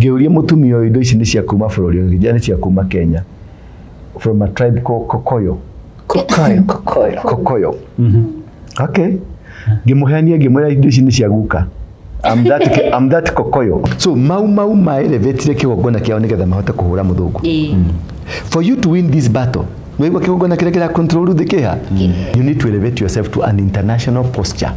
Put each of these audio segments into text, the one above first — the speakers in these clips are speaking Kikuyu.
Ngĩũria mũtumia ũyũ, indo ici nĩ cia kuma bũrũri ũyũ? Ngĩnjĩra nĩ cia kuma Kenya, from a tribe called Kokoyo. Kokoyo, Kokoyo. Kokoyo. Okay, ngĩmũhenia, ngĩmwĩra indo ici nĩ cia guka. I'm that Kokoyo. So Mau Mau maelevatire kĩgongona kĩao nĩgetha mahote kũhũra mũthũngũ. For you to win this battle, nĩwaigua kĩgongona kĩrĩa kĩra control thĩ kĩha, you need to elevate yourself to an international posture.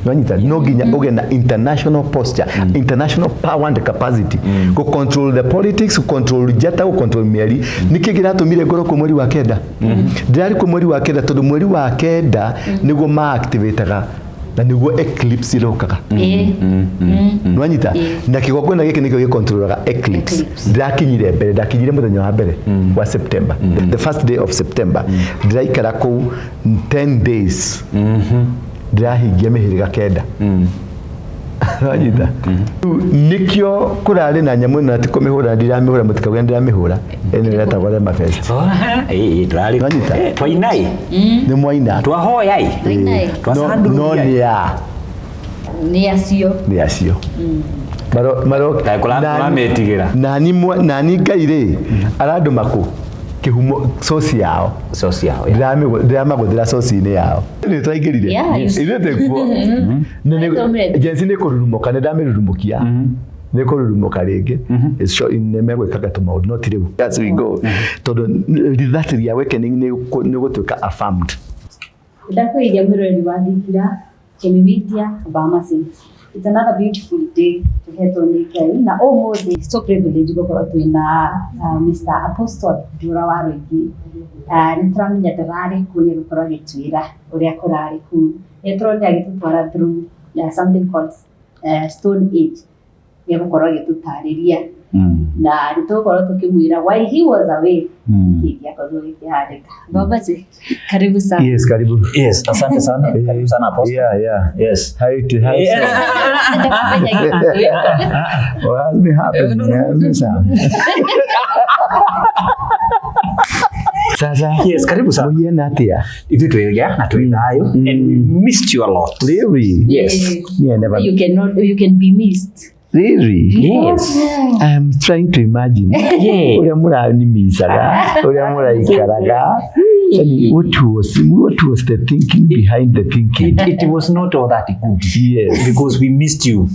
Nwanyita? No nginya ũgĩe na international posture, international power and capacity gũ control the politics, gũ control njata, gũ control mĩeri. Nĩkĩ kĩratũmire ngorwo kuo mweri wa kenda? Ndĩrarĩ kuo mweri wa kenda tondũ mweri wa kenda nĩguo ma-activataga na nĩguo eclipse ĩrokaga. Nwanyita? Na kĩgongona gĩkĩ nĩkĩo gĩkontrolaga eclipse. Eclipse. Ndĩrakinyire mbere, ndakinyire mũthenya wa mbere wa September, the first day of September. Ndĩraikara kũu 10 days, ndĩrahingia mĩhĩrĩga kenda. Wanyita? Rĩu nĩkĩo kũrarĩ na nyamũ ĩno, ti kũmĩhũra, ndiramĩhũra, mũtikauge ndĩramĩhũra, ĩno ĩretagwo Rema Fest. Ĩĩ, tũrarĩ. Wanyita? Twainai. Nĩ mwaina. Twahoyai. Twainai. No nĩ ya Nĩ acio. Nĩ acio. Maro maro. Kaĩ kũrametigĩra. Nani Ngai rĩ arandũma kũ kĩhumo, source yao. Source yao, yeah. Ndĩramagũthĩra source-inĩ yao. Nĩ twaingĩrire. Ithuĩ twĩkuo. Twaumire. Gen Z nĩ kũrurumũka, nĩ ndamĩrurumũkia, nĩ kũrurumũka rĩngĩ. It's sure nĩ megwĩkaga tũmaũndũ, no ti rĩu as we go, tondũ that reawakening nĩ gũtuĩka affirmed. Ndakwĩria mwĩroreri wa Thingira Chemi Media Bamasi. It's another beautiful day tũhetwo nĩ Ngai, na ũmũthĩ so privilege gũkorwo twĩna Mr. Apostle Njũra wa Rũingĩ. Nĩ tũramenya ndararĩ kuo, nĩ gũkorwo agĩtwĩra ũrĩa kũrarĩ kũu. Nĩ tũronire agĩtũtwara through something called Stone Age. Nĩ egũkorwo agĩtũtarĩria na nĩ tũgũkorwo tũkĩmwĩra why he was away, kĩ gĩakorirwo gĩkĩhanĩka. Bamasi, karibu sana. Yes, karibu. Yes, asante sana. Karibu sana, Apostle. Yeah. Hi to hi. Ndakũmenya gĩkũyũ. What has been happening? Has been some. Sasa. Yes, karibu sana. Mũhiana atĩa? Ithuĩ twĩga na twĩ thayũ and we missed you a lot. Really? Yes. Yeah, never. You cannot, you can be missed. Really? Yes. I'm trying to imagine ũrĩa mũranimicaga, ũrĩa mũraikaraga. Yani, what was the thinking behind the thinking? It was not all that good. Because we missed you.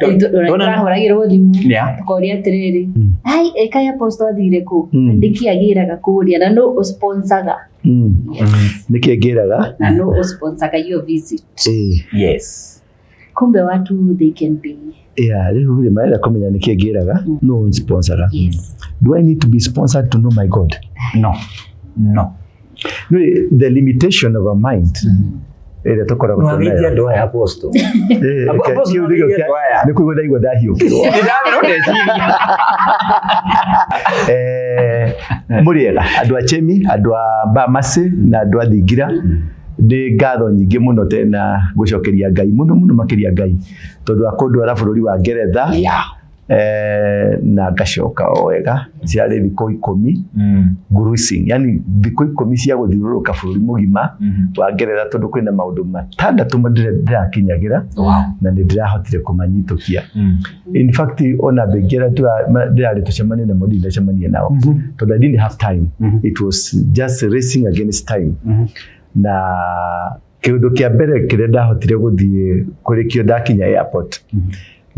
Tũrahũragĩrwo thimũ, tũkoria atĩrĩrĩ, ai, ĩkai Apostle athire kũ? Nĩkĩ agĩraga kũrĩa na no ũsponsaga? Nĩkĩ ngĩraga? Na no ũsponsaga your visit? Kumbe watu they can be Yeah, rĩu rĩ marenda kũmenya nĩkĩ ngĩraga, no sponsoraga. Yes. Do I need to be sponsored to know my God? No. No. No, the limitation of our mind ĩrĩa tũkoragwo No agĩithia nayo. andũ aya, Apostle. Apostle, no kĩu nĩkĩo agĩithia andũ aya. Nĩ kũigua ndaigua ndahiũkĩrwo. Ndĩramenya ndeciria. Mũrĩega andũ a Chemi, andũ a Bamasi na andũ a Thingira. Nĩ ngatho nyingĩ mũno tena gũcokeria Ngai mũno mũno makĩria, Ngai tondũ wa kũndwara bũrũri wa Ngeretha na ngacoka o wega. Ciarĩ thikũ 10 cruising, yani thikũ 10 cia gũthiũrũrũka bũrũri mũgima wa Ngeretha, tondũ kwĩna maũndũ matandatũ ndĩrakinyagĩra na nĩ ndĩrahotire kũmanyitũkia. In fact, ona andũ aingĩ arĩa ndĩrarĩ tũcemanie namo ndinacemania nao tondũ I didn't have time. It was just racing against time. Na kĩũndũ kĩa mbere kĩrĩa ndahotire gũthiĩ kũrĩkio, ndakinya airport,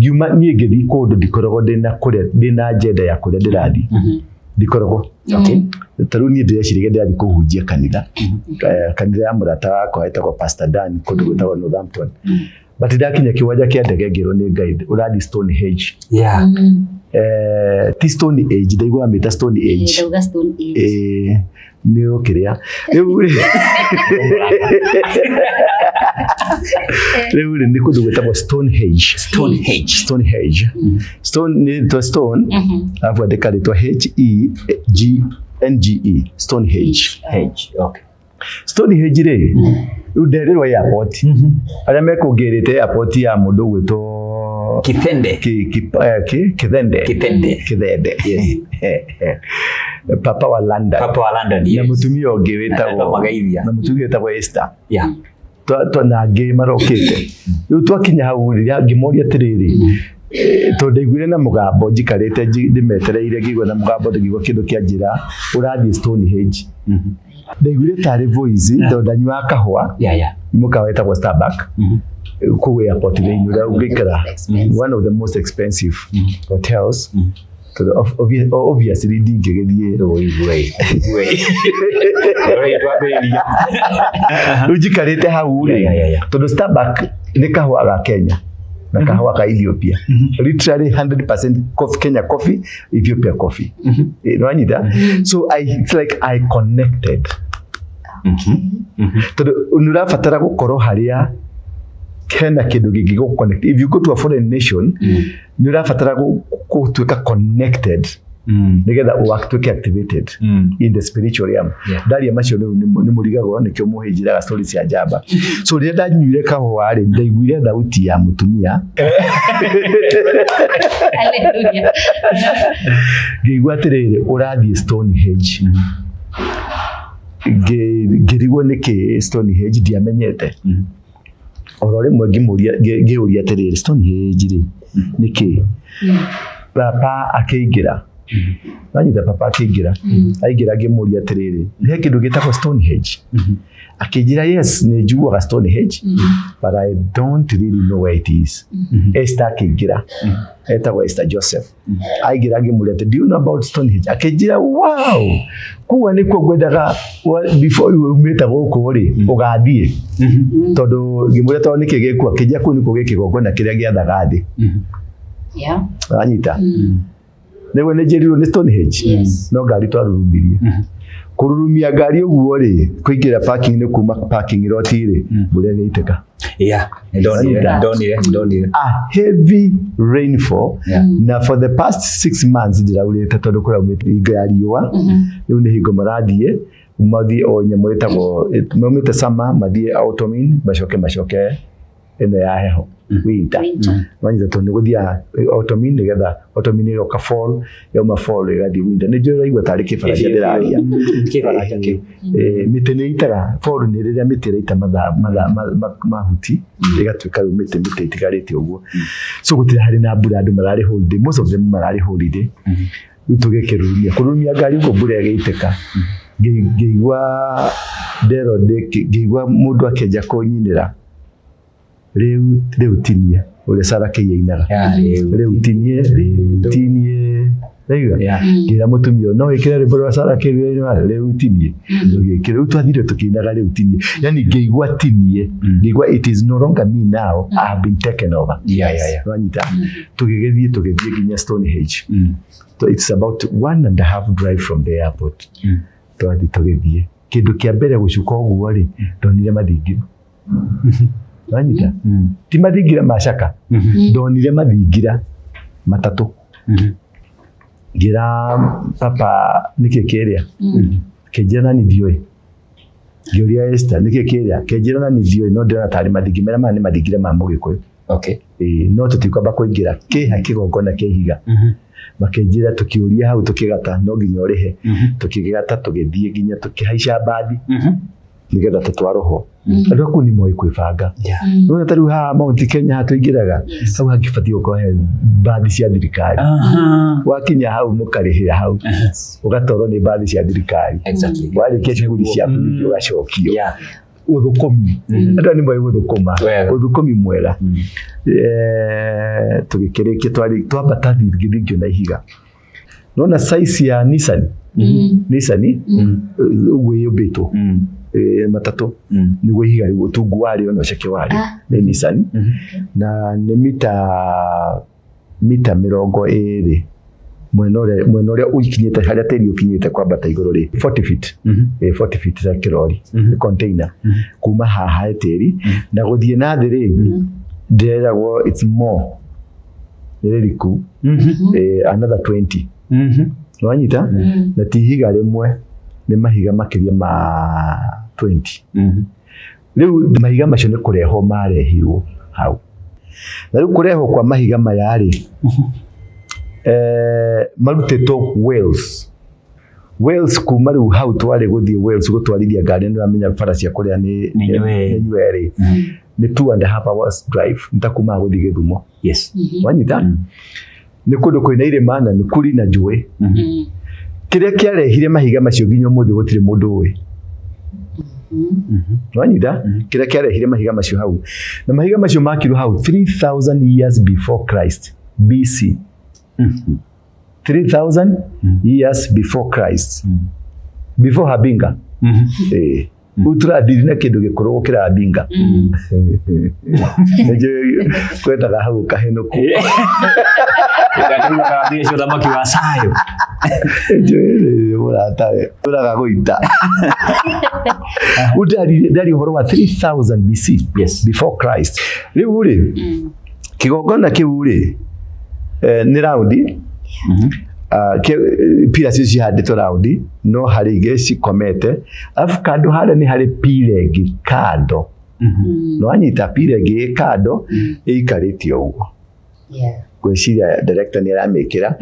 ngiuma niĩ ngĩthiĩ kũndũ ndikoragwo ndĩna kũrĩa ndĩna agenda ya kũrĩa ndĩrathiĩ, ndikoragwo. Ta rĩu niĩ ndĩreciragia ndĩrathiĩ kũhunjia kanitha, kanitha ya mũrata wakwa wetagwo Pastor Dan, kũndũ gwĩtagwo Northampton, but ndakinya kĩwanja kĩa ndege ngĩrwo nĩ Ngai ũrathiĩ Stonehenge. Ti Stone Age, ndaigua mĩta Stone Age. Ndauga Stone Age. Nĩ ũkĩrĩa rĩu rĩ nĩ kũndũ gwĩtagwo Stonehenge. Stonehenge. Stonehenge. Stone nĩ rĩtwa Stone, alafu andĩka rĩtwa H E G N G E, Stonehenge. H. Okay. Stonehenge rĩ, rĩu nderirwo airport, arĩa mekũngĩrĩte airport ya mũndũ ũgwĩtwo Kithende. Kithende. Kithende. Kithende. Papa wa London. Papa wa London. Na mũtumia ũngĩ wĩtagwo Magaithia. Na mũtumia wĩtagwo Esther. Na angĩ marokĩte. Rĩu twakinya hau rĩ, ngĩmoria atĩrĩrĩ, Tondũ ndaiguire na mũgambo njikarĩte ndĩmetereire, ngĩigua na mũgambo, ngĩigua kĩndũ kĩa njĩra ũrathiĩ Stonehenge. Ndaiguire tarĩ voice tondũ ndanyuaga kahũa. Nĩ mũkawa wĩtagwo Starbucks kũu airport thĩinĩ ũrĩa ũngĩikara, one of the most expensive hotels, tondũ obviously ndingĩgĩthiĩ. Ũigue. Ũigue. Twambĩrĩria. Rĩu njikarĩte hau rĩ, tondũ Starbucks nĩ kahũa ga Kenya na kahũa ka Ethiopia, literally 100% coffee, Kenya coffee, Ethiopia coffee. Nĩwanyita? So it's like I connected, tondũ nĩ ũrabatara gũkorwo harĩa hena kĩndũ gĩngĩ connect. If you go to a foreign nation, nĩ ũrabatara gũtuĩka connected nĩgetha ũtuĩke activated in the spiritual realm. Ndaria macio rĩu nĩ mũrigagwo nĩkĩo mũhĩnjĩraga story cia njamba. So rĩrĩa ndanyuire kahũa rĩ, ndaiguire thauti ya mũtumia. Hallelujah. Ngĩigua atĩrĩrĩ, ũrathiĩ Stonehenge. Ngĩrigwo nĩkĩ Stonehenge, ndiamenyete. Oro rĩmwe ngĩmũria, ngĩũria atĩrĩrĩ, Stonehenge rĩ, nĩkĩ? Papa akĩingĩra, wanyita? Papa akĩingĩra, aingĩra ngĩmũria atĩrĩrĩ, he kĩndũ gĩtagwo Stonehenge? Akĩnjĩra, "Yes, nĩ njiguaga Stonehenge, but I don't really know where it is." Esther akĩingĩra, etagwo Esther Joseph, aingĩra ngĩmũria atĩ, "Do you know about Stonehenge?" Akĩnjĩra, "Wow, kuga nĩkuo ngwendaga before umĩte gũkũ rĩ ũgathiĩ." Tondũ ngĩmũria tondũ nĩkĩ gĩkuo, akĩnjĩra kũu nĩkuo gĩkĩgongona kĩrĩa gĩathaga thĩ. Wanyita? Nĩguo nĩ njĩrirwo nĩ Stonehenge. No ngari twarurumirie, kũrurumia ngari ũguo rĩ, kũingĩra parking nĩ kuma parking lot rĩ, mbura ĩgĩitĩka. Yeah, ndonire, ndonire, ndonire. A heavy rainfall. Na for the past 6 months ndĩraurĩte tondũ kũraumĩte hingo ya riũa. Rĩu nĩ hingo marathiĩ mathiĩ o nyamũ ĩtagwo maumĩte summer, mathiĩ autumn, macoke ĩno ya heho, winter. Winter. Wanyita? Tondũ nĩ gũthiaga autumn, nĩgetha autumn ĩgoka fall, yauma fall ĩgathiĩ winter. Nĩ njũĩ ũraigua tarĩ kĩbaracia ndĩraria. Kĩbaracia kĩu. Mĩtĩ nĩ ĩitaga fall, nĩ rĩrĩa mĩtĩ ĩraita matha mahuti, ĩgatuĩka rĩu mĩtĩ ĩtigarĩte ũguo. So gũtirĩ harĩ na mbura, andũ mararĩ holiday, most of them mararĩ holiday. Rĩu tũgĩkĩrurumia, kũrurumia ngari ũguo, mbura ĩgĩitĩka. Ngĩigua nderwo ngĩigua mũndũ akĩanjia kũnyinĩra, "Rĩu rĩu tinie," ũrĩa Sarah Kay ainaga. Yeah, rĩu. "Rĩu tinie, rĩu tinie." Raigua? Yeah. Ngĩra mũtumia ũyũ, no wĩkĩre rwĩmbo rwa Sarah Kay rĩu tinie. Tũgĩkĩra, rĩu twathire tũkĩinaga "Rĩu tinie", yani ngĩigua tinie, ngĩigua it is no longer me now, I have been taken over. Wanyita? Tũgĩgĩthiĩ nginya Stonehenge. So it's about one and a half drive from the airport. Twathiĩ, tũgĩthiĩ, kĩndũ kĩa mbere gũcuka ũguo rĩ, ndonire mathingira. Wanyita? Ti mathingira ma caka, ndonire mathingira matatũ. Ngĩra papa, "Nĩkĩ kĩrĩa?" Kĩnjĩra, "Nani ndiũĩ." Ngĩũria Esther, "Nĩkĩ kĩrĩa?" Kĩnjĩra, "Nani ndiũĩ, no ndĩrona tarĩ mathingi marĩa maya nĩ mathingira ma Mũgĩkũyũ." Ĩĩ, no tũtikwamba kũingĩra kĩha kĩgongona kĩa ihiga. Makĩnjĩra tũkĩũria hau, tũkĩgata, no nginya ũrĩhe. Tũkĩgata, tũgĩthiĩ nginya tũkĩhaica mbathi nĩgetha tũtwarwo ho. Andũ aku nĩ moĩ kwĩbanga. Nĩwona ta rĩu haha Mount Kenya haha tũingĩraga, hau hangĩbatiĩ gũkorwo he mbathi cia thirikari. Wakinya hau mũkarĩhĩra hau, ũgatwarwo nĩ mbathi cia thirikari. Warĩkia shughuli ciaku, ningĩ ũgacokio. Ũthũkũmi, andũ aya nĩ moĩ gũthũkũma. Wega. Ũthũkũmi mwega. Tũgĩkĩrĩkia, twambata ngĩthiĩ ngĩona ihiga, nona size ya Nissan, Nissan ũguo yũmbĩtwo, matatũ, nĩguo ihiga rĩu ũtungu warĩo na ũceke warĩo nĩ Nissan, na nĩ mita 20 mwena ũrĩa ũkinyĩte harĩa tĩri ũkinyĩte kwambata igũrũ rĩ, 40 feet. 40 feet ta kĩrori container kuma haha he tĩri na gũthiĩ na thĩ rĩ, ndĩreragwo it's more, nĩ rĩriku, another 20. Wanyita? Na ti ihiga rĩmwe, nĩ mahiga makĩria ma 20. Rĩu mahiga macio nĩ kũrehwo marehirwo hau, na rĩu kũrehwo kwa mahiga maya rĩ, marutĩtwo Wales. Wales kuma rĩu hau twarĩ gũthiĩ Wales gũtwarithia ngari, nĩ ũramenya bara cia kũrĩa nĩ Nĩ nywee. nĩ nywere, nĩ 2.5 hours drive, nĩ ta kuma gũthiĩ Gĩthumo. Wanyita? Nĩ kũndũ kwĩna irĩma na mĩkuri na njũĩ. Kĩrĩa kĩarehire mahiga macio nginya ũmũthĩ gũtirĩ mũndũ ũĩ. Wanyita? Kĩrĩa kĩarehire mahiga macio hau, na mahiga macio makirwo hau 3000 years before Christ, BC, 3000 years before Christ, before Habinga. Eh, rĩu tũradiri na kĩndũ gĩkũrũ gũkĩra Habinga. Nĩnjũĩ kwendaga hau kahenũku. Gathiĩ ũthamaki wa Sayo. Nĩnjũĩ mũratawe ũraga gũita. Rĩu ndari ũhoro wa 3000 BC, before Christ. Rĩu rĩ, kĩgongona kĩu rĩ, nĩ raundi. Pillars icio cihandĩtwo raundi, no harĩ ingĩ cikomete, arabu kando harĩa nĩ harĩ pillar ĩngĩ kando. Nĩwanyita? Pillar ĩngĩ ĩ kando ĩikarĩte ũguo. Ngwĩciria director nĩ aramĩkĩra.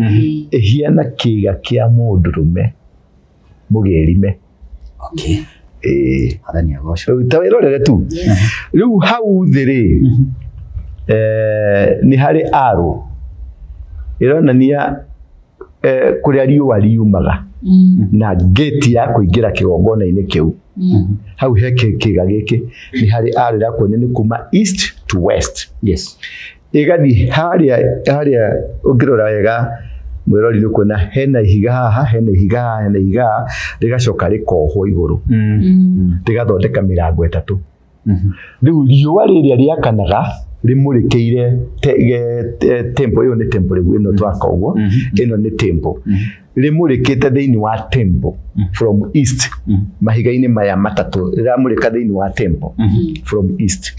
Ĩhiana kĩga kĩa mũndũrũme mũgĩrime. Ĩĩ. Athani agocwo. Rĩu ta wĩrorere tu. Rĩu hau thĩ rĩ, nĩ harĩ arrow ĩronania kũrĩa riũa riumaga na gate ya kũingĩra kĩgongona-inĩ kĩu. Hau he kĩga gĩkĩ, nĩ harĩ arrow ĩrakuonia nĩ kuma east to west. Ĩgathiĩ harĩa harĩa. Ũngĩrora wega, mwĩrori, nĩ ũkuona hena ihiga haha, hena ihiga haha, hena ihiga haha, rĩgacoka rĩkohwo igũrũ, rĩgathondeka mĩrango ĩtatũ. Rĩu riũa rĩrĩa rĩakanaga rĩmũrĩkĩire temple ĩyo, nĩ temple rĩu ĩno twaka ũguo, ĩno nĩ temple, rĩmũrĩkĩte thĩinĩ wa temple from east. Mahiga-inĩ maya matatũ rĩramũrĩka thĩinĩ wa temple from east,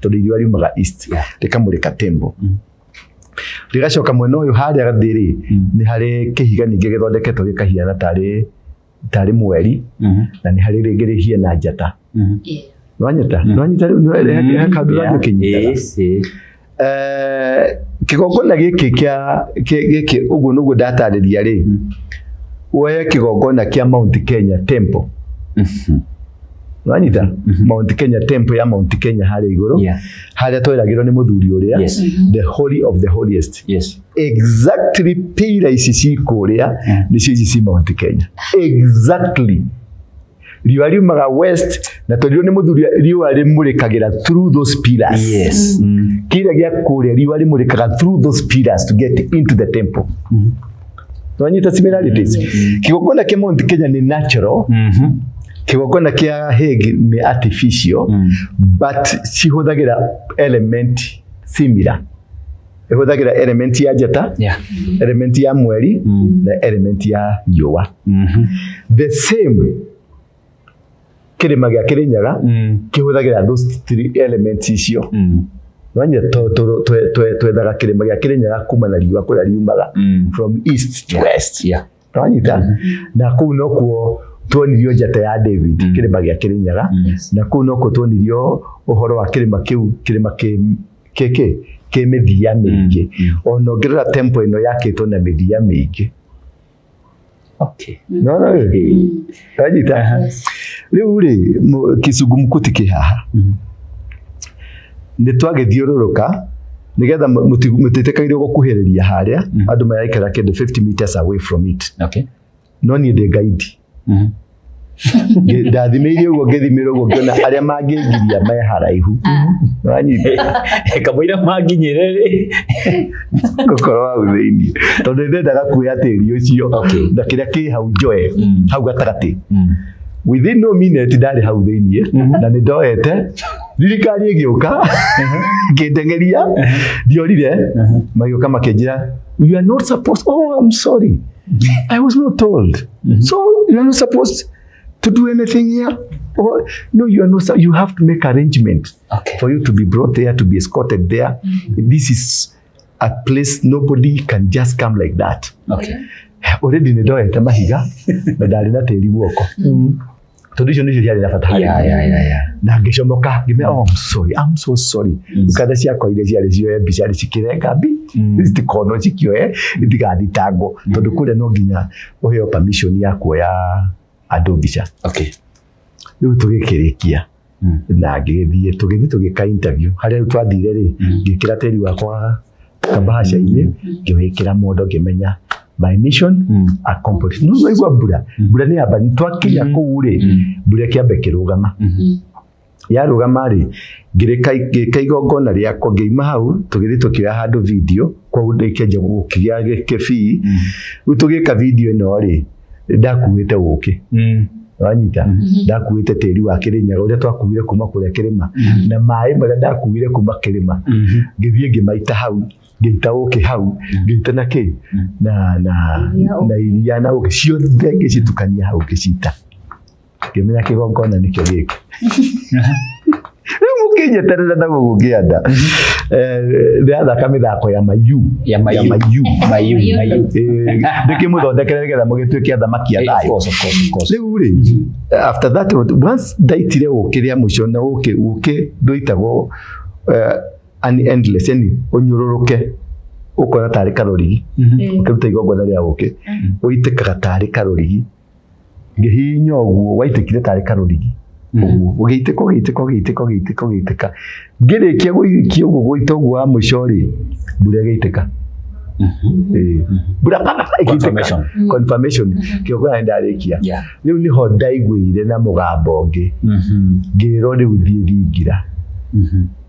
tondũ riũa riumaga east. Rĩkamũrĩka temple, rĩgacoka mwena ũyũ harĩa thĩ rĩ, nĩ harĩ kĩhiga ningĩ gĩthondeketwo gĩkahiana tarĩ mweri, na nĩ harĩ rĩngĩ rĩhiana njata. Nĩwanyita? Nĩwanyita rĩu? He kaũndũ ũrathiĩ ũkĩnyitaga. Yes. Kĩgongona gĩkĩ kĩa gĩkĩ ũguo nĩguo ndatarĩria rĩ, woe kĩgongona kĩa Mount Kenya Temple. Nĩwanyita? Mount Kenya Temple ya Mount Kenya harĩa igũrũ, harĩa tweragĩrwo nĩ mũthuri ũrĩa, the holy of the holiest. Exactly, pillar ici ci kũrĩa nĩcio ici ci Mount Kenya. Exactly, riũa riumaga west, na twerirwo nĩ mũthuri riũa rĩmũrĩkagĩra through those pillars. Kĩrĩa gĩa kũrĩa, riũa rĩmũrĩkaga through those pillars to get into the temple. Nwanyita similarities? Kĩgongona kĩa Mount Kenya nĩ natural, kĩgongona kĩa Hague nĩ artificial, but cihũthagĩra element similar. Ĩhũthagĩra element ya njata, element ya mweri na element ya riũa. The same kĩrĩma gĩa Kĩrĩnyaga kĩhũthagĩra those three elements icio. Nwanyita? Twethaga kĩrĩma gĩa Kĩrĩnyaga kuma na riũa kũrĩa riumaga, from east to west. Nwanyita? Na kũu nokuo tuonirio njata ya David, kĩrĩma gĩa Kĩrĩnyaga, na kũu nokuo tuonirio ũhoro wa kĩrĩma kĩu, kĩrĩma kĩ kĩ kĩ mĩthia mĩingĩ. Ona ũngĩrora temple ĩno yakĩtwo na mĩthia mĩingĩ. Nona rĩ, wanyita? Rĩu rĩ, kĩcungumkuti kĩ haha. Nĩ twagĩthiũrũrũka nĩgetha mũtiĩtĩkagĩrio gũkuhĩrĩria harĩa. Andũ maraikara kĩndũ 50 meters away from it. No niĩ ndĩ guide. Ndathimĩire ũguo, ngĩthimĩra ũguo, ngĩona arĩa mangĩngiria me haraihu. Wanyita? Kamũira manginyĩre rĩ. Gũkorwo hau thĩiniĩ, tondũ nĩ ndendaga kuoya tĩri ũcio na kĩrĩa kĩ hau njoe hau gatagatĩ. Within no minute ndarĩ hau thĩiniĩ na nĩ ndoete. Thirikari ĩgĩũka ngĩndengeria, ndiorire, magĩũka makĩnjĩra, "You are not supposed." "Oh, I'm sorry, I was not told." "So you are not supposed to do anything here." "Oh, no, you are not. You have to make arrangement for you to be brought there, to be escorted there. This is a place nobody can just come like that." Already nĩ ndoete mahiga na ndarĩ na tĩri guoko. Tondũ icio nĩcio ciarĩ na bata harĩ niĩ. Na ngĩcomoka ngĩmera, "Oh, I'm sorry, I'm so sorry." Nganda ciakwa iria ciarĩ cioe mbica rĩ cikĩrenga mbi citikonwo cikĩoe itigathitangwo, tondũ kũrĩa no nginya ũheo permission ya kuoya andũ mbica. Rĩu tũgĩkĩrĩkia na ngĩgĩthiĩ, tũgĩthiĩ tũgĩka interview harĩa rĩu twathire rĩ, ngĩkĩra tĩri wakwa kabahaca-inĩ, ngĩwĩkĩra mondo, ngĩmenya my mission accomplished. No waigua mbura, mbura nĩ yamba twakinya kũu rĩ, mbura ĩkĩamba ĩkĩrũgama. Yarũgama rĩ, ngĩrĩka ngĩka igongona rĩakwa, ngĩima hau, tũgĩthiĩ tũkĩoya handũ video kwoguo ndĩkĩanjia gũkĩgĩa kĩbii. Rĩu tũgĩka video ĩno rĩ, ndakuĩte ũkĩ, wanyita, ndakuĩte tĩri wa Kĩrĩnyaga ũrĩa twakuire kuma kũrĩa kĩrĩma, na maĩ marĩa ndakuire kuma kĩrĩma, ngĩthiĩ ngĩmaita hau, ngĩita ũkĩ hau, ngĩita na kĩ na na Iria. Na iria na ũkĩ ciothe ngĩcitukania hau, ngĩcita, ngĩmenya kĩgongona nĩkĩo gĩkĩ. Rĩu mũkĩnyeterera na gũkũ kĩanda. Ndĩrathaka mĩthako ya mayu. Ya mayu. Ya mayu. Mayu, mayu. Ndĩkĩmũthondekere nĩgetha mũgĩtuĩke athamaki a Of thayũ. course, of course, of course. Rĩu rĩ, after that, once ndaitire ũkĩ rĩa mũico, na ũkĩ ndũitagwo an endless, yani ũnyũrũrũke ũkona tarĩ karũrigi. Ũkĩruta igongona rĩa ũkĩ ũitĩkaga tarĩ karũrigi, ngĩhihinya ũguo waitĩkire tarĩ karũrigi ũguo, ũgĩitĩka, ũgĩitĩka, ũgĩitĩka, ũgĩitĩka, ũgĩitĩka, ngĩrĩkia gũikia ũguo, gũita ũguo wa mũico rĩ, mbura ĩgĩitĩka. Ĩĩ. Mbura pa, pa, pa, ĩgĩitĩka. Confirmation. Confirmation kĩgongona nĩ ndarĩkia. Rĩu nĩho ndaiguire na mũgambo ũngĩ, ngĩrwo rĩu thiĩ thingira.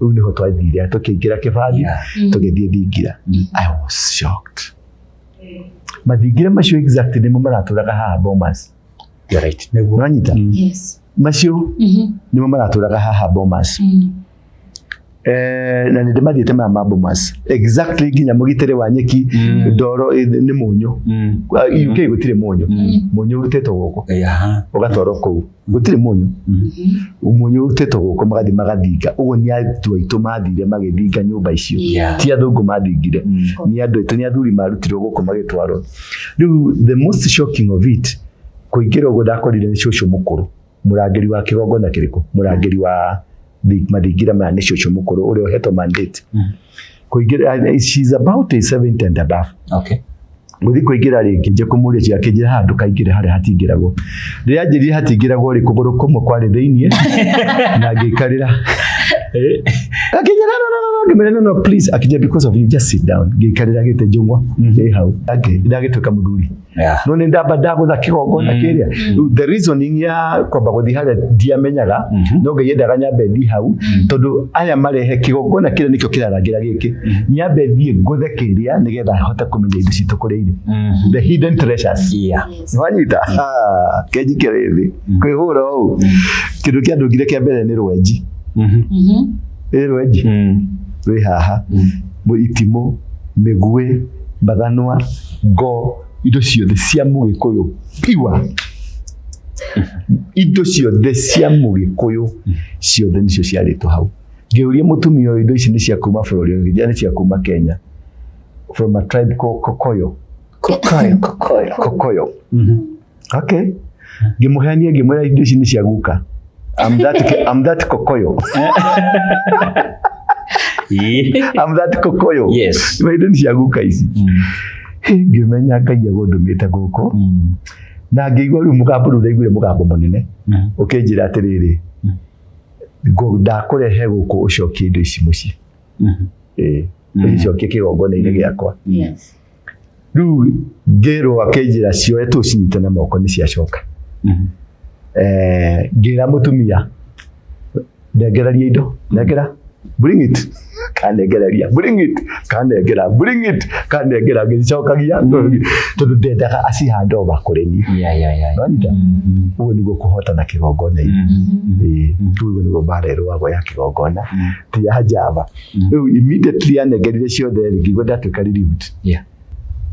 Rĩu nĩho twathire tũkĩingĩra kĩbandi, tũgĩthiĩ thingira. I was shocked, mathingira macio exact nĩmo maratũraga haha Bomas. You're right. Nĩguo. Nĩwanyita? Yes. Macio nĩmo maratũraga haha Bomas. Na nĩ ndĩmathiĩte maya ma Bomas exactly, nginya mũgitĩre wa nyeki, ndoro nĩ mũnyũ. UK gũtirĩ mũnyũ. Mũnyũ ũrutĩtwo gũkũ, ũgatwarwo kũu. Gũtirĩ mũnyũ. Mũnyũ ũrutĩtwo gũkũ, magathiĩ magathinga ũguo. Nĩ andũ aitũ mathire magĩthinga nyũmba icio. Ti athũngũ mathingire, nĩ andũ aitũ, nĩ athuri marutirwo gũkũ magĩtwarwo. Rĩu the most shocking of it, kũingĩra ũguo ndakorire nĩ cũcũ mũkũrũ, mũrangĩri wa kĩgongona kĩrĩkũ, mũrangĩri wa mathingira maya nĩ cũcũ mũkũrũ ũrĩa ũhetwo mandate kũingĩra. She's about a 70 and above. Gũthiĩ kũingĩra rĩ, ngĩnjia kũmũria cia, akĩnjĩra haha ndũkaingĩre, harĩa hatingĩragwo. Rĩrĩa anjĩrire hatingĩragwo rĩ, kũgũrũ kũmwe kwarĩ thĩiniĩ na ngĩikarĩra. Akĩnjĩra, "No, no, no, no." Ngĩmwĩra, "No, no, please." Akĩnjĩra, "Because of you, just sit down." Ngĩikarĩra gĩtĩ njũng'wa ĩ hau. Ndagĩtuĩka mũthuri, no nĩ ndamba ndagũtha kĩgongona kĩrĩa. Rĩu the reasoning ya kwamba gũthiĩ harĩa ndiamenyaga, no Ngai endaga nyambe thiĩ hau, tondũ aya marehe kĩgongona kĩrĩa nĩkĩo kĩrarangĩra gĩkĩ, nyambe thiĩ ngũthe kĩrĩa nĩgetha hote kũmenya indo citũ kũrĩa irĩ, the hidden treasures. Nĩwanyita? Ah, kenjikere thĩ kwĩhũra ũũ, kĩndũ kĩandũngire kĩa mbere nĩ rwenji. Ĩ rwenji rwĩ haha, itimũ, mĩguĩ, mathanwa, ngo, indo ciothe cia mũgĩkũyũ piwa, indo ciothe cia mũgĩkũyũ ciothe nĩcio ciarĩtwo hau. Ngĩũria mũtumia ũyũ, indo ici nĩ cia kuma bũrũri ũngĩ? Nĩ cia kuma Kenya, from a tribe called Kokoyo. Kokoyo, kokoyo. Kokoyo. Okay, ngĩmũheania, ngĩmwĩra indo ici nĩ cia guka. I'm that Kokoyo. I'm that Kokoyo. Indo nĩ cia guka ici. Hĩ, ngĩmenya Ngai egũndũmĩte gũkũ, na ngĩigua rĩu mũgambo, rĩu ndaiguire mũgambo mũnene ũkĩnjĩra atĩrĩrĩ, ndakũrehe gũkũ ũcokie indo ici mũciĩ. Ĩĩ, ũcicokie kĩgongona-inĩ gĩakwa. Rĩu ngĩrwo, akĩnjĩra cioe tũcinyite na moko, nĩ ciacoka. Ngĩra mũtumia, "Ndengereria indo, nengera, bring it." Kanengereria, "Bring it." Kanengera, "Bring it." Kanengera, ngĩcicokagia tondũ ndendaga acihande over kũrĩ niĩ. Nĩwanyita? Ũguo nĩguo kũhotana kĩgongona-inĩ. Ĩĩ, rĩu ũguo nĩguo mbara ĩrũagwo ya kĩgongona, ti ya njamba. Rĩu immediately anengerire ciothe rĩ, ngĩigua ndatuĩka relieved.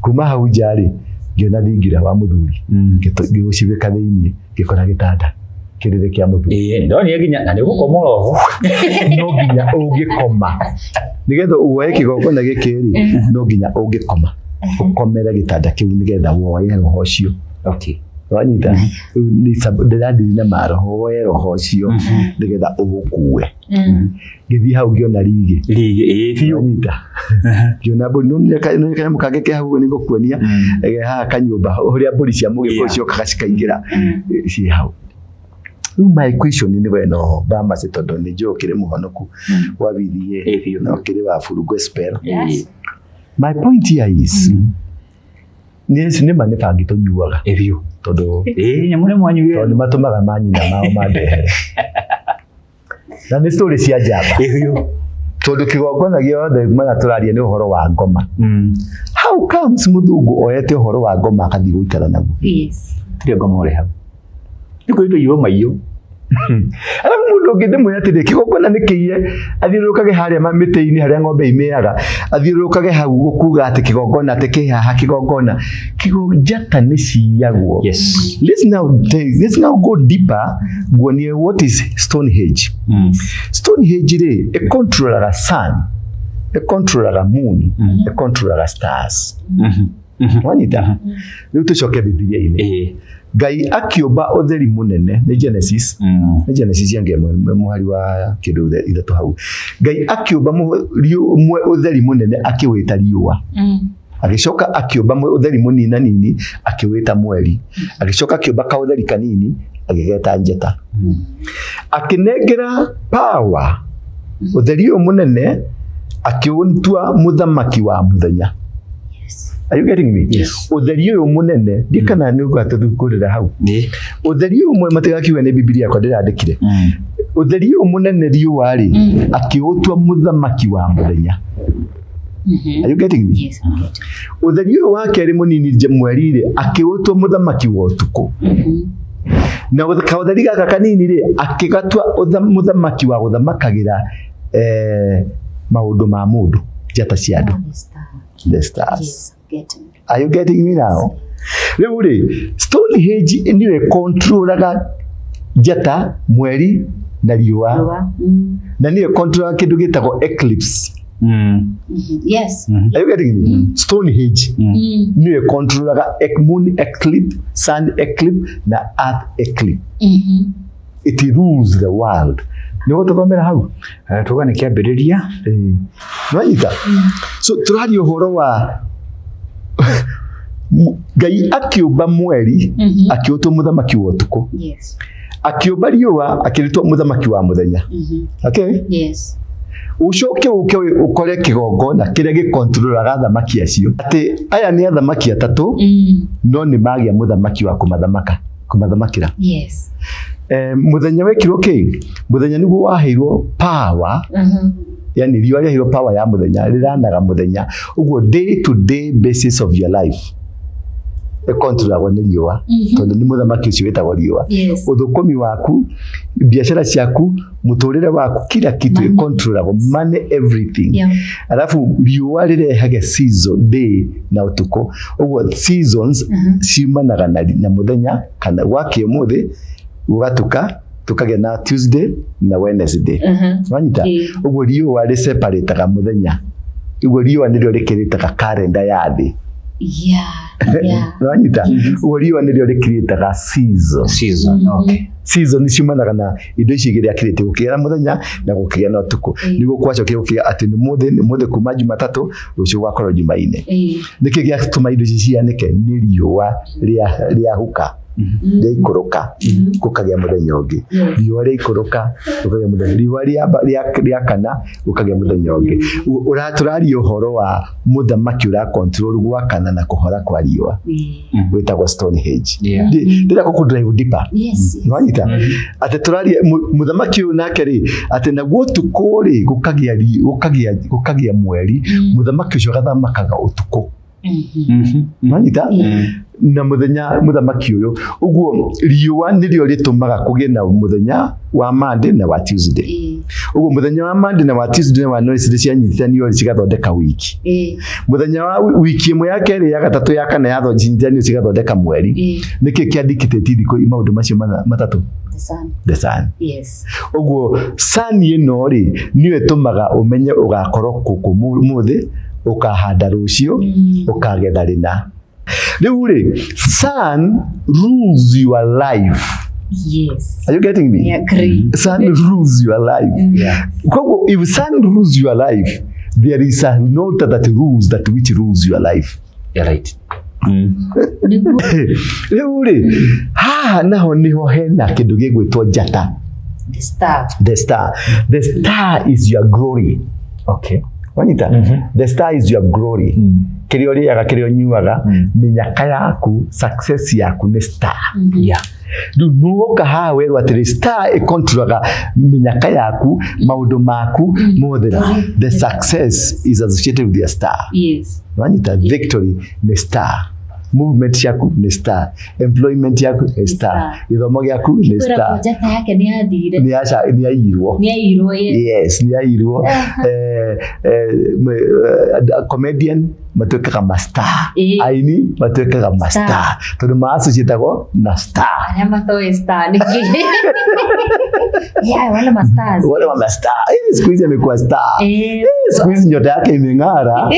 Kuma hau nja rĩ, ngĩona thingira wa mũthuri. Ngĩgũcibĩka thĩiniĩ, ngĩkora gĩtanda kĩrĩrĩ kĩa mũthuri. Ĩĩ, ndonire nginya na nĩ ũgũkoma oro ho. No nginya ũngĩkoma, nĩgetha woe kĩgongona gĩkĩ rĩ, no nginya ũngĩkoma, ũkomere gĩtanda kĩu nĩgetha woe roho ũcio. Wanyita? Rĩu nĩ ndĩrandiri na maroho, woe roho ũcio nĩgetha ũgũkue. Ngĩthiĩ hau ngĩona rigĩ. Rigĩ, ĩĩ biũ. Wanyita? Ngĩona mbũri, no nĩ kanyamũ kangĩ ke hau ũguo nĩngũkuonia, ge haha kanyũmba ũrĩa mbũri cia mũgĩkũyũ ciokaga cikaingĩra ciĩ hau. Rĩu my question nĩ we no Bamasi, tondũ nĩ njũĩ ũkĩrĩ mũhonoku wa BDA Ĩĩ biũ. na ũkĩrĩ wa Full Gospel. Ĩĩ. My point here is, nĩ ma nĩ bangi tũnyuaga. Ĩĩ biũ. Tondũ Ĩĩ, nyamũ nĩ mwanyuire. Tondũ nĩ matũmaga manyina mao mandehere. Na nĩ story cia njamba. Ĩĩ biũ. Tondũ kĩgongona gĩothe maya tũraria nĩ ũhoro wa ngoma. How comes mũthũngũ oete ũhoro wa ngoma akathiĩ gũikara naguo? Tirĩ ngoma ũrĩ hau. Nĩ kũrĩ tũiywo maiyũ. Arabu mũndũ ũngĩ ndĩmwĩre atĩrĩ, kĩgongona nĩ kĩiye, athiũrũrũkage harĩa mĩtĩ-inĩ harĩa ng'ombe imĩaga, athiũrũrũkage hau gũkuga atĩ kĩgongona atĩ kĩ haha kĩgongona. Njata nĩ ciyagwo. Let's now go deeper, nguonie what is Stonehenge. Stonehenge rĩ, ĩcontrolaga sun, ĩcontrolaga moon, ĩcontrolaga stars. Wanyita? Rĩu tũcoke Bibilia-inĩ. Ngai akĩũmba ũtheri mũnene, nĩ Genesis. Nĩ Genesis ya ngemo mũhari wa kĩndũ ithatũ hau. Ngai akĩũmba ũtheri mũnene akĩwĩta riũa. Agĩcoka akĩũmba ũtheri mũnina nini akĩwĩta mweri. Agĩcoka akĩũmba kaũtheri kanini agĩgeta njata. Akĩnengera power ũtheri ũyũ mũnene akĩũtua mũthamaki wa mũthenya. Are you getting me? Yes. Ũtheri ũyũ mũnene, ndiĩ kana nĩ ũgatũthukũrĩra hau. Ũtheri ũyũ mũnene, matigakiuge nĩ Bibilia yakwa ndĩrandĩkire. Ũtheri ũyũ mũnene riũa rĩ, akĩũtua mũthamaki wa mũthenya. Are you getting me? Yes, I'm getting. Ũtheri ũyũ wa kerĩ mũnini mweri rĩ, akĩũtua mũthamaki wa ũtukũ. Na kaũtheri gaka kanini rĩ, akĩgatua mũthamaki wa gũthamakagĩra maũndũ ma mũndũ, njata cia andũ. The star. The stars. Yes, I'm getting. Are you getting me now? Rĩu rĩ, Stonehenge nĩyo ĩkontrolaga njata, mweri na riũa. Riũa. Na nĩyo ĩkontrolaga kĩndũ gĩtagwo eclipse. Yes. Are you getting me? Stonehenge nĩyo ĩkontrolaga moon eclipse, sun eclipse na earth eclipse. It rules the world. Nĩ ũgũtũthomera hau? Tuga nĩ kĩambĩrĩria. Nĩwanyita? So tũraria ũhoro wa Ngai akĩũmba mweri, akĩũtua mũthamaki wa ũtukũ. Akĩũmba riũa, akĩrĩtua mũthamaki wa mũthenya. Okay? Ũcoke ũke ũkore kĩgongona kĩrĩa gĩkontrolaga athamaki acio. Atĩ aya nĩ athamaki atatũ, no nĩ magĩa mũthamaki wa kũmathamakĩra. Mũthenya wekirwo kĩ? Mũthenya nĩguo waheirwo power. Yani riũa rĩaheirwo power ya mũthenya, rĩranaga mũthenya. Ũguo day to day basis of your life ĩkontrolagwo nĩ riũa. Tondũ nĩ mũthamaki ũcio wĩtagwo riũa. Ũthũkũmi waku, biacara ciaku, mũtũrĩre waku, kila kitu ĩkontrolagwo, money, everything. Alafu riũa rĩrehage season, day na ũtukũ. Ũguo seasons ciumanaga na mũthenya kana gwakĩa ũmũthĩ gũgatuka, tũkagĩa na Tuesday na Wednesday. Wanyita? Ũguo riũa rĩseparataga mũthenya. Ũguo riũa nĩrĩo rĩkĩrĩtaga kalenda ya thĩ. Wanyita? Ũguo riũa nĩrĩo rĩkĩrĩtaga season. Season, okay. Season ciumanaga na indo ici igĩrĩ akĩrĩte, gũkĩgĩa na mũthenya na gũkĩgĩa na ũtukũ. Nĩguo kwacokire gũkĩgĩa atĩ nĩ mũthĩ, nĩ mũthĩ kuma Jumatatũ, rũciũ gũgakorwo Jumaine. Nĩkĩ gĩatũma indo ici cianĩke? Nĩ riũa rĩahuka, rĩaikũrũka, gũkagĩa mũthenya ũngĩ. Riũa rĩaikũrũka, gũkagĩa mũthenya. Riũa rĩakana, gũkagĩa mũthenya ũngĩ. Tũraria ũhoro wa mũthamaki ũra control gwakana na kũhora kwa riũa. Wĩtagwo Stonehenge. Ndĩrenda gũkũ drive deeper. Nĩwanyita? Atĩ tũraria mũthamaki ũyũ nake rĩ, atĩ naguo ũtukũ rĩ, gũkagĩa mweri, mũthamaki ũcio agathamakaga ũtukũ. Nĩwanyita? Na mũthenya mũthamaki ũyũ, ũguo riũa nĩrĩo rĩtũmaga kũgĩe na mũthenya wa Monday na wa Tuesday. Ũguo mũthenya wa Monday na wa Tuesday na wa Wednesday cianyitithanio cigathondeka wiki. Mũthenya wa wiki ĩmwe ya kerĩ, ya gatatũ, ya kana yathondekithanio cigathondeka mweri. Nĩkĩ kĩa dictate thikũ maũndũ macio matatũ? The sun. The sun. Ũguo sun ĩno rĩ, nĩyo ĩtũmaga ũmenye ũgakorwo kũkũ mũthĩ, ũkahanda rũciũ, ũkagetha rĩna. Rĩu rĩ, sun rules your life. Yes. Are you getting me? I agree. Sun rules your life. Yeah. Koguo if sun rules your life, there is an altar that rules that which rules your life. You're right. Nĩguo. Rĩu rĩ, haha naho niho hena kĩndũ gĩgwĩtwo njata. The star. The star. The star is your glory. Okay. Wanyita? The star is your glory. Kĩrĩa ũrĩaga, kĩrĩa ũnyuaga, mĩnyaka yaku, success yaku nĩ star. Yeah. Rĩu nĩwoka haha werwo atĩrĩ, star ĩkontrolaga mĩnyaka yaku, maũndũ maku mothe. The success is associated with your star. Yes. Wanyita? Victory nĩ star. Movement yaku nĩ star. Employment yaku nĩ star. Star. Gĩthomo gĩaku nĩ Kwĩra star. njata yake nĩ yathire. Nĩ nĩ yaiyirwo. Nĩ yaiyirwo, yes. Yes, nĩ yaiyirwo. Comedian matuĩkaga ma star. Ĩĩ. Aini matuĩkaga ma star. Tondũ ma associatagwo na star. Arĩa matoĩ star nĩ kĩ? Yeah, wale ma stars. Wale wa ma star. Siku hizi amekuwa star. Siku hizi nyota yake imeng'ara.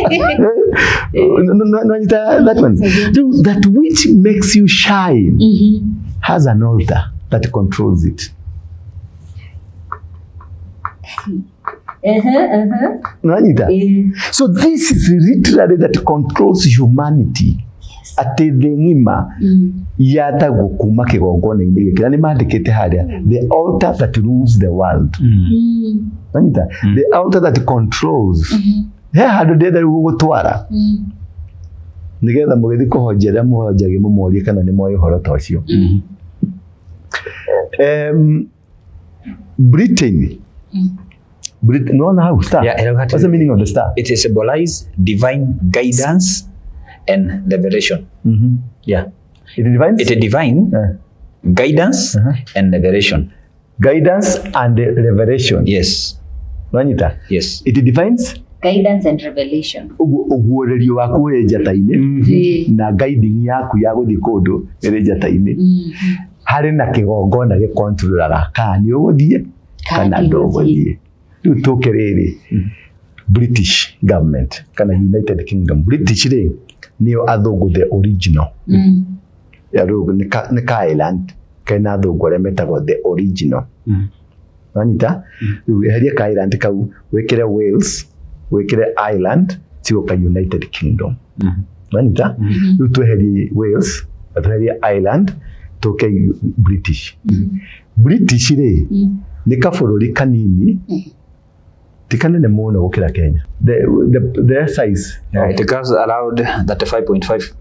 No, no, no, no, that one. That which makes you shine has an altar that controls it. Nanyita? So this is literally that controls humanity. Atĩ thĩ ng'ima yathagwo kuma kĩgongona-inĩ gĩkĩ. Na nĩ mandĩkĩte harĩa, the altar that rules the world. Nanyita? The altar that controls. He handũ ndĩrenda rĩu gũgũtwara. Nĩgetha mũgĩthiĩ kũhonjia arĩa mũhonjagia mũmorie kana nĩ moĩ ũhoro ta ũcio. Britain. Britain, no, how star? Yeah, What's the meaning of the star? It symbolizes divine guidance and revelation. Yeah. It defines? It divine guidance and revelation. Guidance and revelation. Yes. Wanyita? Yes. It defines Guidance and revelation. Ũguũrĩrio waku ũrĩ njata-inĩ na guiding yaku ya gũthiĩ kũndũ ĩrĩ njata-inĩ. Harĩ na kĩgongona gĩkontrolaga kana nĩ ũgũthiĩ kana ndũgũthiĩ. Rĩu tũke rĩrĩ, British government kana United Kingdom. British rĩ nĩo athũngũ the original. Ya rĩu nĩ ka island kena athũngũ arĩa metagwo the original. Wanyita? Rĩu eheria ka island kau wĩkĩre Wales, wĩkĩre Ireland, cigũka United Kingdom. Wanyita? Rĩu tweherie Wales, tweherie Ireland, tũke British. British rĩ nĩ kabũrũri kanini, ti kanene mũno gũkĩra Kenya. The size. Yeah, it covers around 35.5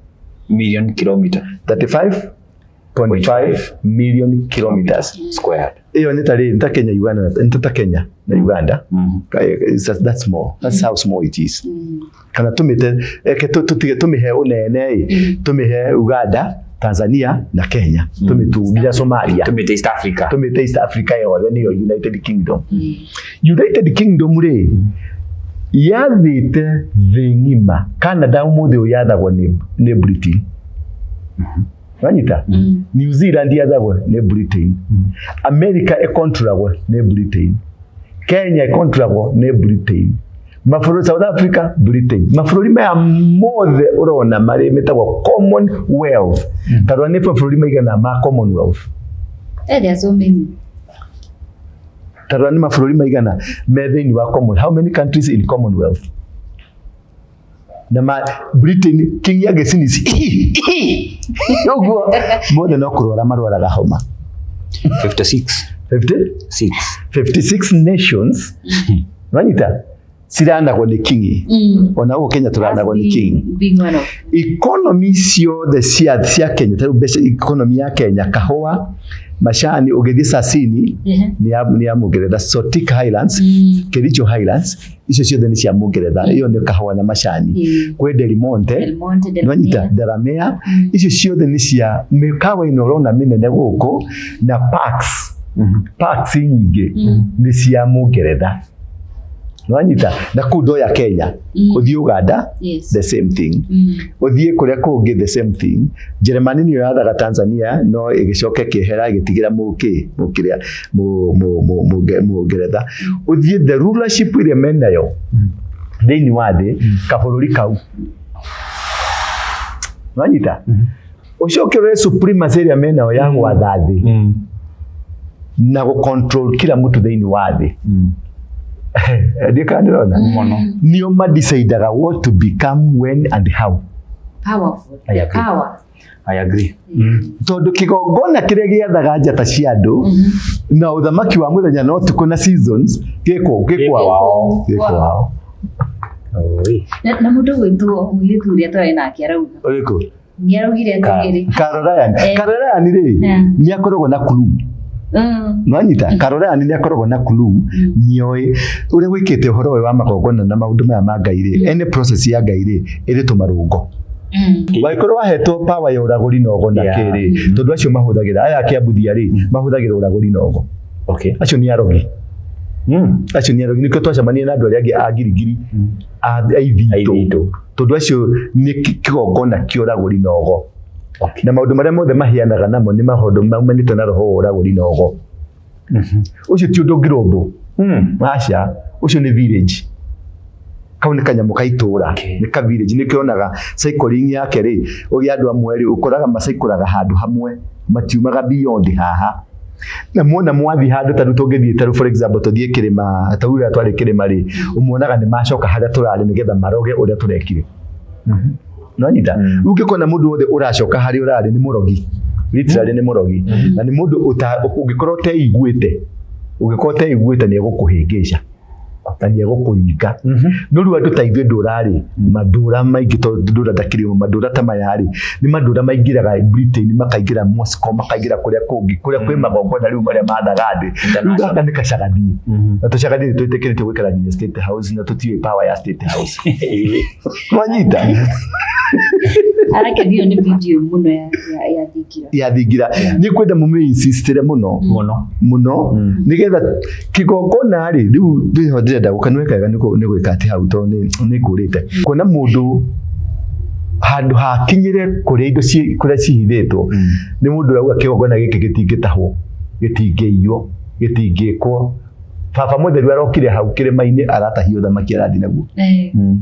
million kilometers. 35.5 million kilometers squared. Iyo nĩ ta rĩ, nĩ ta Kenya, Uganda, nĩ ta Kenya na Uganda. That's small. That's how small it is. Kana tũmĩte eke tũtige tũmĩhe ũnene ĩ, tũmĩhe Uganda, Tanzania na Kenya, tũmĩtungia Somalia, Tũmĩte East Africa. Tũmĩte East Africa yothe nĩyo United Kingdom. United Kingdom rĩ yathĩte thĩ ng'ima. Canada ũmũthĩ ũyũ yathagwo nĩ Britain. Wanyita? New Zealand yathagwo nĩ Britain. America ĩkontrolagwo nĩ Britain. Kenya ĩkontrolagwo nĩ Britain. Mabũrũri South Africa, Britain. Mabũrũri maya mothe ũrona marĩ metagwo Commonwealth. Tarora nĩ mabũrũri maigana ma Commonwealth. There are so many. Tarora nĩ mabũrũri maigana me thĩinĩ wa Commonwealth. How many countries in Commonwealth? Na ma Britain king ya gĩcinisi ũguo mothe no kũrwara marwaraga homa. 56. 50? 6. 56 nations. Wanyita? Ciranagwo nĩ king. Ona gũkũ Kenya tũranagwo nĩ king. Being one of. Economy ciothe cia Kenya, ta rĩu mbeca economy ya Kenya, kahũa, macani, ũgĩthiĩ Sasini nĩ ya Mũngeretha, Sotik Highlands, Kericho Highlands, icio ciothe nĩ cia Mũngeretha. Ĩyo nĩ kahũa na macani. Kwĩ Del Monte, Del Monte, Del Nwanyita, Delamere, icio ciothe nĩ cia mĩkawa ĩno ũrona mĩnene gũkũ na parks. Parks nyingĩ nĩ cia Mũngeretha. Nwanyita, na kũu ndoya Kenya, ũthiĩ Uganda, the same thing. Ũthiĩ kũrĩa kũngĩ the same thing. Jeremani nĩyo yathaga Tanzania no ĩgĩcoka ĩkĩehera ĩgĩtigĩra mũkĩrĩa Mũngeretha. Ũthiĩ the rulership ĩrĩa menayo thĩinĩ wa thĩ kabũrũri kau. Wanyita? Ũcoke ũrore supremacy ĩrĩa menayo ya gwatha thĩ na gũ control kila mtu thĩinĩ wa thĩ. Ndiĩ kana ndĩrona. Mũno. Nĩo madecidaga what to become, when and how. Powerful. I agree. Power. I agree. Tondũ kĩgongona kĩrĩa gĩathaga njata cia andũ na ũthamaki wa mũthenya na ũtukũ na seasons gĩkũ gĩ kwao. Gĩ kwao. Oi. Na mũndũ gwĩtwo mũirĩtu ũrĩa twarĩ nake arauga. Ũrĩkũ? Nĩ araugire atĩrĩrĩ. Carol Ryan. Carol Ryan rĩ, nĩ akoragwo na clue. Nwanyita? Carol Ryan nĩ akoragwo na clue, nĩoĩ ũrĩa gwĩkĩte ũhoro ũyũ wa magongona na maũndũ maya ma Ngai rĩ, any process ya Ngai rĩ, ĩrĩ tũmarũngo. Wangĩkorwo wahetwo power ya ũragũri na ũgo na kĩrĩ, tondũ acio mahũthagĩra, aya a Kĩambuthia rĩ, mahũthagĩra ũragũri na ũgo. Acio nĩ arogi. Acio nĩ arogi. Nĩkĩo twacemania na andũ arĩa angĩ a ngirigiri, a aithitũ. Aithitũ. Tondũ acio nĩ kĩgongona kĩa ũragũri na ũgo. Na maũndũ marĩa mothe maheanaga namo nĩ maũndũ maumanĩte na roho wa ũragũri na ũgo. Ũcio ti ũndũ global. Aca, ũcio nĩ village. Kau nĩ kanyamũ ka itũra, nĩ ka village. Nĩkĩo onaga cycling yake rĩ, ũgĩa andũ amwe rĩ, ũkoraga macaikũraga handũ hamwe, matiumaga beyond haha. Na muona mwathiĩ handũ ta rĩu tũngĩthiĩ ta rĩu for example tũthiĩ kĩrĩma, ta rĩu rĩrĩa twarĩ kĩrĩma rĩ, ũmuonaga nĩ macoka harĩa tũrarĩ nĩgetha maroge ũrĩa tũrekire. Nĩwanyita? Rĩu ũngĩkona mũndũ wothe ũracoka harĩa ũrarĩ nĩ mũrogi. Literally nĩ mũrogi. Na nĩ mũndũ ũngĩkorwo ũteiguĩte, ũngĩkorwo ũteiguĩte nĩ egũkũhĩngĩca. Na nĩ egũkũringa. No rĩu andũ ta ithuĩ ndũra rĩ, mandũra maingĩ tondũ ndũra ndakĩrĩ ũmwe, mandũra ta maya rĩ, nĩ mandũra maingĩraga Britain, makaingĩra Moscow, makaingĩra kũrĩa kũngĩ, kũrĩa kwĩ magongona rĩu marĩa mathaga thĩ. Rĩu gaka nĩ gacagathiĩ. Na tũcagathiĩ nĩ twĩtĩkĩrĩtio gũikara nginya State House na tũtiũĩ power ya State House. Nwanyita? Arakenio nĩ video mũno ya Thingira. Ya Thingira. Nĩ ngwenda mũmĩ insistire mũno. Mũno. Mũno. Nĩgetha kĩgongona rĩ, rĩu nĩho ndĩrenda gũka, nĩ weka wega nĩ gwĩka atĩ hau tondũ nĩ ngũrĩte. Kuona mũndũ handũ hakinyĩre kũrĩa indo kũrĩa cihithĩtwo, nĩ mũndũ ũrauga kĩgongona gĩkĩ gĩtingĩtahwo, gĩtingĩiywo, gĩtingĩkwo. Baba mũtheru arokire hau kĩrĩma-inĩ aratahia ũthamaki arathiĩ naguo.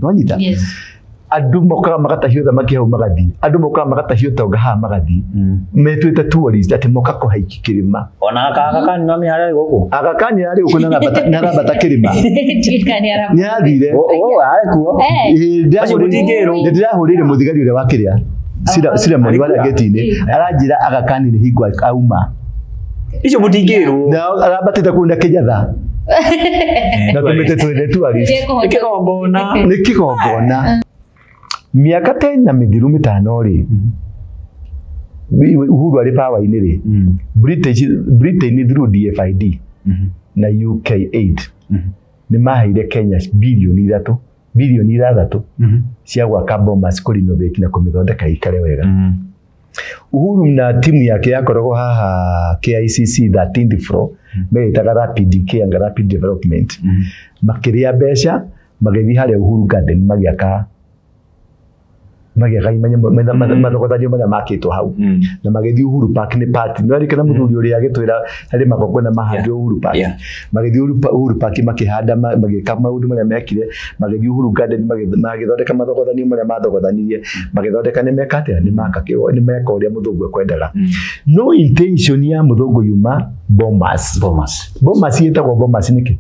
Nwanyita? Yes. Andũ mokaga magatahia ũthamaki hau magathiĩ. Andũ mokaga magatahia ũtonga haha magathiĩ. Metuĩte tourist atĩ moka kũhaiki kĩrĩma. Ona Aga Khan no mĩhara gũkũ. Aga Khan arĩ gũkũ na arambata kĩrĩma. Ndiũĩ kana nĩ arambata. Nĩ arathire. Arĩ kuo. Ĩĩ, Acio mũtingĩrwo. nĩ ndĩrahũrĩire mũthigari ũrĩa wa kĩrĩa. Ciramoni warĩa gate-inĩ. Aranjĩra Aga Khan nĩ hingo auma. Icio mũtingĩrwo. Na arambatĩte kũu na Kĩnyatha. Na tũmĩte twende tourist. Nĩ kĩgongona. Nĩ kĩgongona. Mĩaka ta ĩna mĩthiru mĩtano rĩ, Uhuru arĩ power-inĩ rĩ, Britain through DFID na UKAID nĩ maheire Kenya birioni ithatũ, birioni ithathatũ cia gwaka Bomas, kũ renovate na kũmĩthondeka ĩikare wega. Uhuru na timu yake yakoragwo haha KICC 13th floor, meyĩtaga Rapid Care and Rapid Development. Makĩrĩa mbeca, magĩthiĩ harĩa Uhuru Garden magĩaka mathogothanio marĩa makĩtwo hau. Na magĩthiĩ Uhuru Park nĩ party. Nĩ warikana mũthuri ũrĩa agĩtwĩra harĩ magongona mahandwo Uhuru Park. Magĩthiĩ Uhuru Park makĩhanda, magĩka maũndũ marĩa mekire, magĩthiĩ Uhuru Garden magĩthondeka mathogothanio marĩa mathogothanirie, magĩthondeka nĩ meka atĩa? Nĩ maka kĩo, nĩ meka ũrĩa mũthũngũ ekwendaga. No intention ya mũthũngũ yuma Bomas. Bomas. Bomas ĩtagwo Bomas nĩkĩ?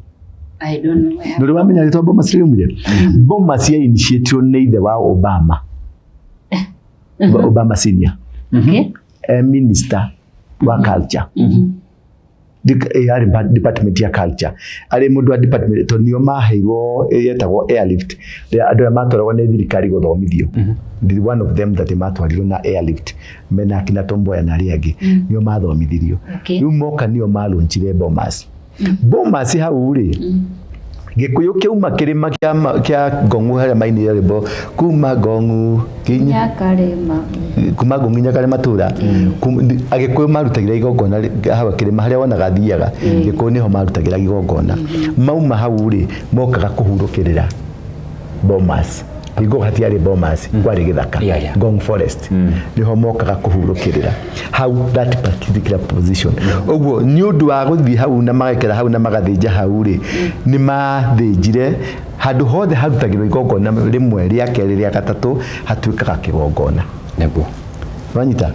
I don't know. Ndũrĩ wamenya rĩtwa Bomas rĩumire? Bomas ya initiatirwo nĩ ithe wa Obama. Obama senior. Minister wa culture. Arĩ department ya culture. Arĩ mũndũ wa department, tondũ nĩo maheirwo yetagwo airlift. Rĩrĩa andũ arĩa matwaragwo nĩ thirikari gũthomithio. The one of them that matwarirwo na airlift mena akina Tom Mboya na arĩa angĩ nĩo mathomithirio. Rĩu moka nĩo malonchire Bomas. Bomas hau rĩ, Gĩkũyũ kĩauma kĩrĩma kĩa Ngong'u harĩa mainire rwĩmbo kuma Ngong'u nginya Karĩma. Kuma Ngong'u nginya Karĩma tũra. Agĩkũyũ marutagĩra igongona hau kĩrĩma harĩa wonaga athiaga. Gĩkũyũ nĩho marutagĩra igongona. Mauma hau rĩ, mokaga kũhurũkĩrĩra Bomas. Hingo hatiarĩ Bomas, kwarĩ gĩthaka. Ngong Forest. Nĩho mokaga kũhurũkĩrĩra. Hau that particular position. Ũguo nĩ ũndũ wa gũthiĩ hau na magekera hau na magathĩnja hau rĩ, nĩ mathĩnjire handũ hothe harutagĩrwo igongona rĩmwe rĩa kerĩ rĩa gatatũ hatuĩkaga kĩgongona. Nĩguo. Wanyita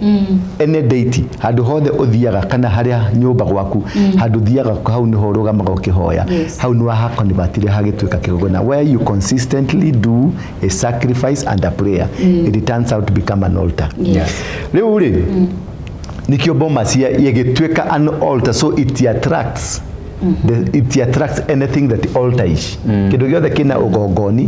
any deity, handũ hothe ũthiaga kana harĩa nyũmba gwaku, handũ ũthiaga, hau nĩho ũrũgamaga ũkĩhoya. Hau nĩ wahakonvatire hagĩtuĩka kĩgongona where you consistently do a sacrifice and a prayer, it turns out to become an altar. Rĩu rĩ, nikio Bomas ĩgĩtuĩka an altar, so it attracts anything that altar is, kĩndũ gĩothe kĩna ũgongoni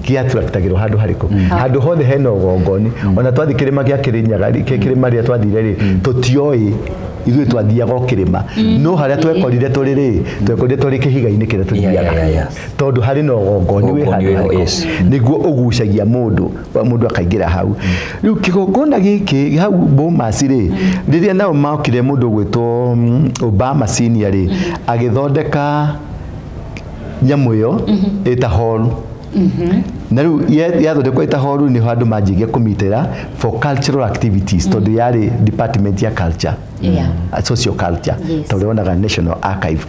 gĩattractagĩrwo handũ harĩkũ, handũ hothe hena ũgongoni. Ona twathiĩ kĩrĩma gĩa Kĩrĩnyaga rĩ, kĩrĩma rĩrĩa twathire rĩ, tũtioĩ ithuĩ twathiaga o kĩrĩma, no harĩa twekorire tũrĩ rĩ, twekorire tũrĩ kĩhiga-inĩ kĩrĩa tũthiaga, tondũ harĩ na ũgongoni wĩ Ũgongoni handũ wĩho, harĩkũ. Nĩguo ũgucagia mũndũ, mũndũ akaingĩra hau. Rĩu kĩgongona gĩkĩ hau Bomas rĩ, rĩrĩa nao mokire, mũndũ ũgwĩtwo Obama senior rĩ, agĩthondeka nyamũ ĩyo ĩta hall, na rĩu yathondekwo ĩta hall, nĩho andũ manjirie kũmitĩra for cultural activities, tondũ yarĩ department ya culture, social culture, tondũ wonaga National Archive.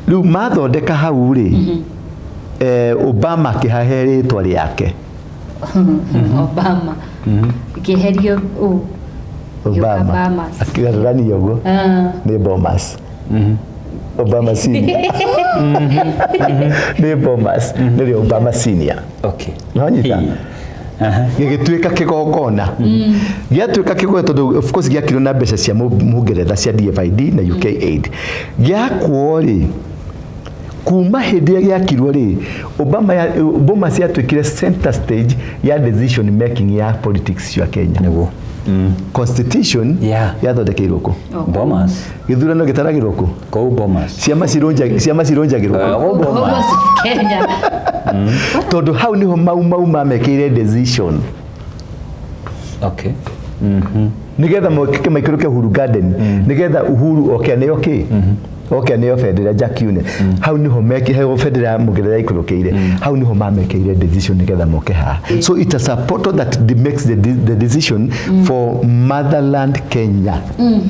Rĩu mathondeka hau rĩ, Obama akĩhahe rĩtwa rĩake. Obama ĩkĩeherio ũ. Obama. Obamas. Akĩgarũrania ũguo. Nĩ Bomas. Obama senior nĩ Bomas, nĩrĩo Obama senior. Nonyita? Gĩgĩtuĩka kĩgongona, gĩatuĩka kĩgongona tondũ of course gĩakirwo na mbeca cia Mũngeretha cia DFID na UK Aid. Gĩakwo rĩ, kuma hĩndĩ ĩrĩa gĩakirwo rĩ, Obama ya, Bomas yatuĩkire center stage ya decision making ya politics cia Kenya. Constitution yathondekeirwo kũ? Bomas. Gĩthurano gĩtaragĩrwo kũ? Kũu Bomas. Ciama cirũnjagĩrwo kũ? Kũu Bomas. Bomas of Kenya. Tondũ hau nĩho Mau Mau mamekĩire decision nigetha mokike maikũrũke Uhuru Garden, nigetha Uhuru oke aneo kĩ, oke aneo bendera Jack Une. Hau niho meke hau bendera ya Mũngeretha ikũrũkĩire, hau niho mamekĩire decision nigetha moke haha. So it is a portal that makes the decision for motherland Kenya.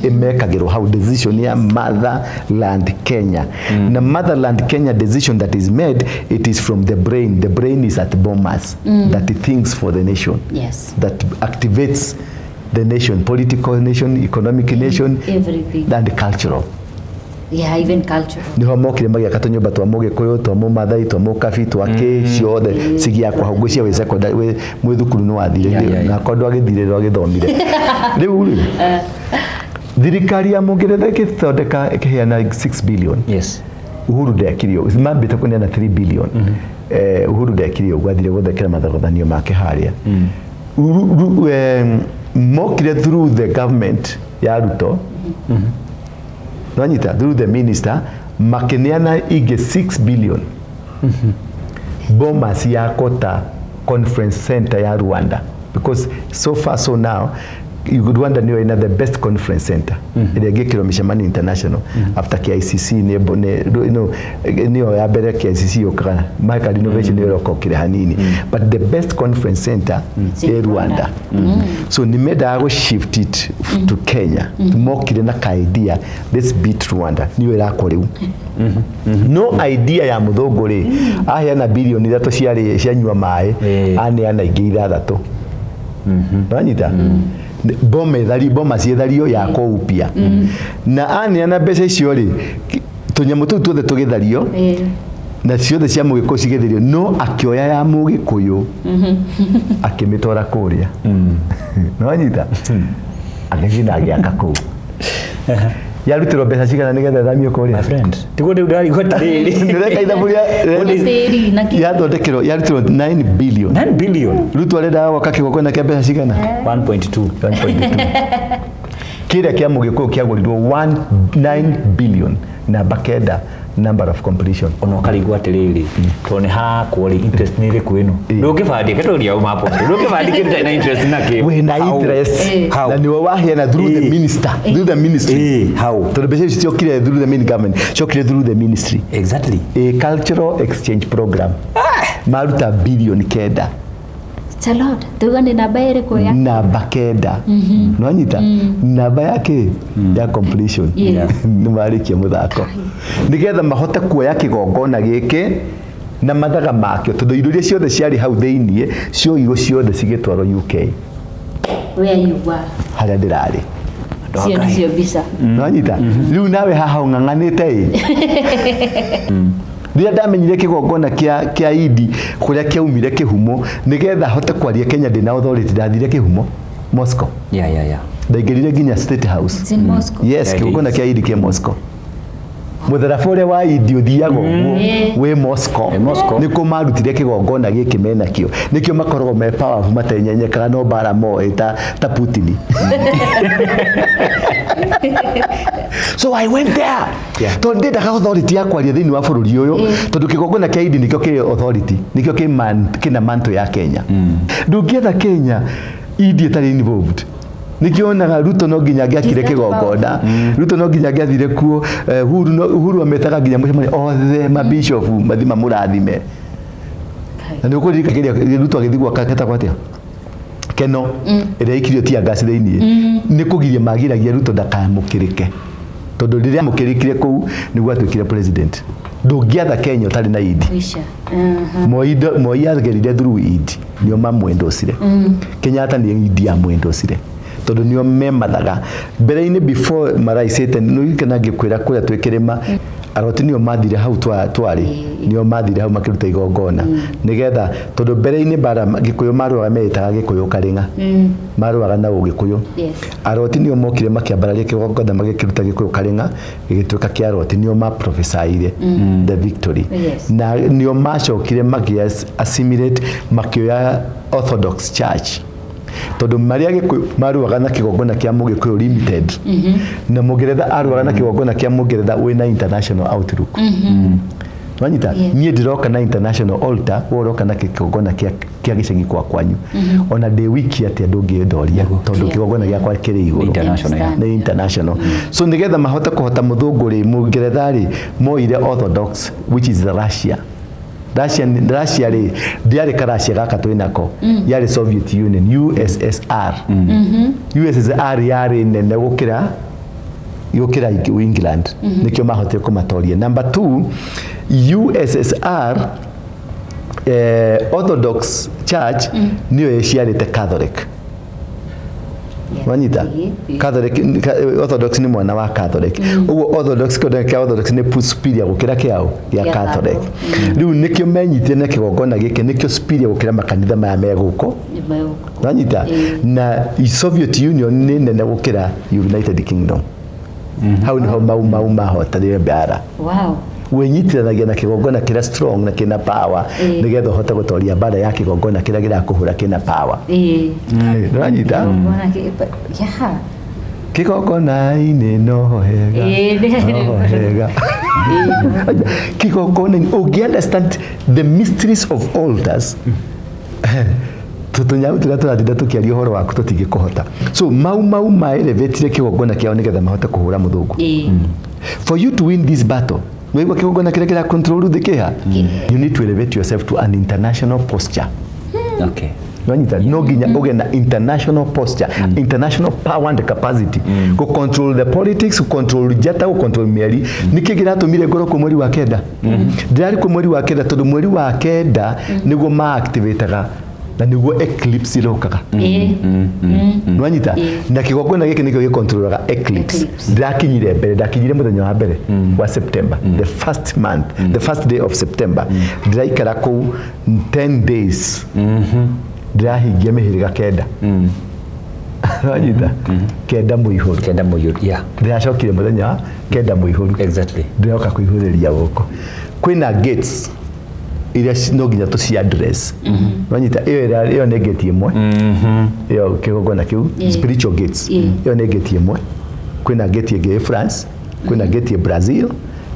Ĩmekagĩrwo hau decision ya motherland Kenya, na motherland Kenya decision that is made, it is from the brain. The brain is at Bomas that thinks for the nation, that activates the nation, political nation, economic nation, Everything. and cultural. Yeah, even cultural. Niho mokire magĩaka tũnyũmba twa Mũgĩkũyũ, twa Mũmathai, twa Mũkabi, twa kĩ, ciothe cigiakwo hau. Ngwĩciria wĩ secondary, wĩ mwĩ thukuru nĩ wathire. Yeah. Na korwo ndwagĩthire, ndwagĩthomire. Rĩu rĩ, thirikari ya Mũngeretha ĩgĩthondeka, ĩkĩheana 6 billion. Uhuru ndekire ũguo, mambĩte kũneana 3 billion. Uhuru ndekire ũguo, athire gũthekera mathogothanio make harĩa. Mokire through the government ya Ruto, nonyita, through the minister, makĩneana ingĩ 6 billion. Bomas yakwo ta conference center ya Rwanda, because so far so now Rwanda nĩyo ĩna the best conference center ĩrĩa ĩngĩkĩrwo mĩcemanio international after KICC. Nĩ no, nĩyo ya mbere. KICC yũkaga maka renovation, nĩyo ĩroka ũkĩre hanini, but the best conference center It's in ĩ Rwanda. So nĩ mendaga gũ shift it to Kenya. Mokire na ka idea, let's beat Rwanda. Nĩyo ĩrakwo rĩu. No idea ya mũthũngũ rĩ, aheana bilioni 3 ciarĩ cianyua maĩ, aneana ingĩ ithathatũ. Nanyita boma ĩthario, boma ciĩthario, yakwo upya, na aneana mbeca icio rĩ, tũnyamũ tũu tuothe tũgĩthario, na ciothe cia Mũgĩkũyũ cigĩthario, no akĩoya ya Mũgĩkũyũ akĩmĩtwara kũrĩa. Nĩwanyita? Agĩthiĩ na agĩaka kũu. Yarutirwo mbeca cigana nĩgetha ĩthamio kũrĩa? My friend, tiguo rĩu ndarigwo atĩrĩrĩ. Ndĩreka ithabu rĩa Tĩri na kĩ. Yathondekerwo, yarutirwo 9 billion. 9 billion. Ruto arendaga gwaka kĩgongona kĩa mbeca cigana? 1.2. 1.2. Kĩrĩa kĩa Mũgĩkũyũ kĩagũrirwo 9 billion, namba kenda, number of completion. Ona ũkarigwo atĩrĩrĩ, tondũ nĩ harakwo rĩ, interest nĩ ĩrĩkũ ĩno? Ndũngĩbandĩ kĩtũria uma hapo, ndũngĩbandĩ kĩndũ na interest na kĩ? Wĩna How? interest. How? Na nĩwe waheana through the minister, through the ministry. How? Tondũ mbeca icio ciokire through the main government, ciokire through the ministry. A cultural exchange program, maruta bilioni 9. It's a lot. Tuga nĩ namba ĩrĩkũ ya? Namba kenda, nwanyita namba ya kĩ, ya completion. Nĩ marĩkia mũthako nĩgetha mahote kuoya kĩgongona gĩkĩ na mathaga makĩo, tondũ indo iria ciothe ciarĩ hau thĩiniĩ cioirwo ciothe cigĩtwarwo UK. Where you were. Harĩa ndĩrarĩ. Cio nĩcio mbica. Nwanyita rĩu nawe haha ũng'ang'anĩte ĩ. Rĩrĩa ndamenyire kĩgongona kĩa Idi kũrĩa kĩaumire kĩhumo, nĩgetha hote kwaria Kenya ndĩna authority, ndathire kĩhumo Moscow. Ndaingĩrire nginya State House. It's in Moscow. Yes. Yeah, it Kĩgongona is. kĩa Idi kĩ Moscow. Mũtharaba ũrĩa wa Idi ũthiaga ũguo wĩ Moscow. Wĩ Moscow. Nĩkuo marutire kĩgongona gĩkĩ menakĩo, nĩkĩo makoragwo me powerful, matenyenyekaga, no mbara moĩ ta Putin. So I went there tondũ ndĩendaga authority ya kwaria thĩinĩ wa bũrũri ũyũ, tondũ kĩgongona kĩa Idi nĩkĩo kĩ authority, nĩkĩo kĩna mantle ya Kenya. Ndũngĩetha Kenya Idi ĩtarĩ involved. Nĩkĩo onaga Ruto no nginya angĩakire Is that kĩgongona. Ruto no nginya angĩathire kuo. Uhuru Uhuru ametaga nginya mũcemanio othe mabishofu mathi mamũrathime. Na nĩ ũkũririka kĩrĩa Ruto agĩthiĩ gwaka ketagwo atĩa, Keno ĩrĩa ikirio tear gas thĩinĩ, nĩ kũgiria magiragia Ruto ndakamũkĩrĩke, tondũ rĩrĩa amũkĩrĩkire kũu nĩguo atuĩkire president. Ndũngĩatha Kenya ũtarĩ na Idi. Wisha. Moi agerire through Idi, nĩo mamwendocire. Kenyatta nĩ Idi amwendocire, tondũ nĩo memathaga mbere-inĩ before maraicĩte. Nĩũririkana ngĩkwĩra kũrĩa twĩ kĩrĩma, aroti nĩo mathire hau twarĩ, nĩo mathire hau makĩruta igongona nĩgetha, tondũ mbere-inĩ bara Gĩkũyũ marũaga meĩtaga Gĩkũyũ Karĩng'a, marũaga na Ũgĩkũyũ. Aroti nĩo mokire makĩambararia kĩgongona, magĩkĩruta Gĩkũyũ Karĩng'a, gĩgĩtuĩka kĩa aroti. Nĩo maprophesiire the victory. Na nĩo macokire makĩ assimilate, makĩoya Orthodox Church, tondũ marĩa Gĩkũyũ marũaga na kĩgongona kĩa Mũgĩkũyũ limited, na Mũngeretha arũaga na kĩgongona kĩa Mũngeretha wĩna international outlook. Wanyita? Niĩ ndĩroka na international altar, we ũroka na kĩgongona kĩa gĩcagi kwa kwanyu. Ona ndĩ wiki atĩa ndũngĩndoria, tondũ kĩgongona gĩakwa kĩrĩ igũrũ. International, yeah. Nĩ international. So nĩgetha mahote kũhota mũthũngũ rĩ, Mũngeretha rĩ, moire Orthodox, which is the Russia. Russia, Russia rĩ, ndĩarĩ ka Russia gaka twĩ nako, yarĩ Soviet Union, USSR. USSR yarĩ nene gũkĩra England, nĩkĩo mahotire kũmatoria. Number two, USSR Orthodox Church nĩyo ĩciarĩte Catholic. Wanyita? Catholic, Orthodox nĩ mwana wa Catholic. Ũguo Orthodox, kĩgongona kĩa Orthodox nĩ superior gũkĩra kĩao gĩa Gĩa Catholic. Rĩu nĩkĩo menyitire na kĩgongona gĩkĩ nĩkĩo superior gũkĩra makanitha maya me gũkũ. Wanyita? Na Soviet Union nĩ nene gũkĩra United Kingdom. Hau niho Mau Mau mahotanire mbara. Wĩnyitithanagia na kĩgongona kĩrĩa strong na kĩna power, nĩgetha ũhote gũtoria mbara ya kĩgongona kĩrĩa kĩrakũhũra kĩna power. Nĩwanyita? Kĩgongona-inĩ noho hega, noho hega kĩgongona-inĩ. Ũngĩ understand the mysteries of altars, tũnyamũ tũrĩa tũratinda tũkĩaria ũhoro waku tũtingĩkũhota. So Mau Mau maelevatire kĩgongona kĩao nĩgetha mahote kũhũra mũthũngũ. For you to win this battle, waigua kĩgongona kĩrĩa kĩra control thĩ kĩha, you need to elevate yourself to an international posture. Nwanyita? No nginya ũgĩe na international posture, international power and capacity gũ control the politics, gũ control njata, gũ control mĩeri. Nĩkĩ kĩratũmire ngorwo kuo mweri wa kenda? Ndĩrarĩ kuo mweri wa kenda tondũ mweri wa kenda nĩguo ma-activataga na nĩguo eclipse ĩrokaga. Nwanyita? Na kĩgongona gĩkĩ nĩkĩo gĩcontrolaga eclipse. Eclipse. Ndĩrakinyire mbere, ndakinyire mũthenya wa mbere wa September, the first month, the first day of September. Ndĩraikara kũu 10 days, ndĩrahingia mĩhĩrĩga kenda. Nwanyita? Kenda mũihũru. Kenda mũiyũru, yeah. Ndĩracokire mũthenya wa kenda mũihũru. Ndĩroka kũihũrĩria gũkũ kwĩna gates iria no nginya tũci address. Nwanyita? Ĩyo nĩ gate ĩmwe, ĩyo kĩgongona kĩu, spiritual gates. Ĩyo nĩ gate ĩmwe. Kwĩna gate ĩngĩ ĩ France, kwĩna gate ĩ Brazil,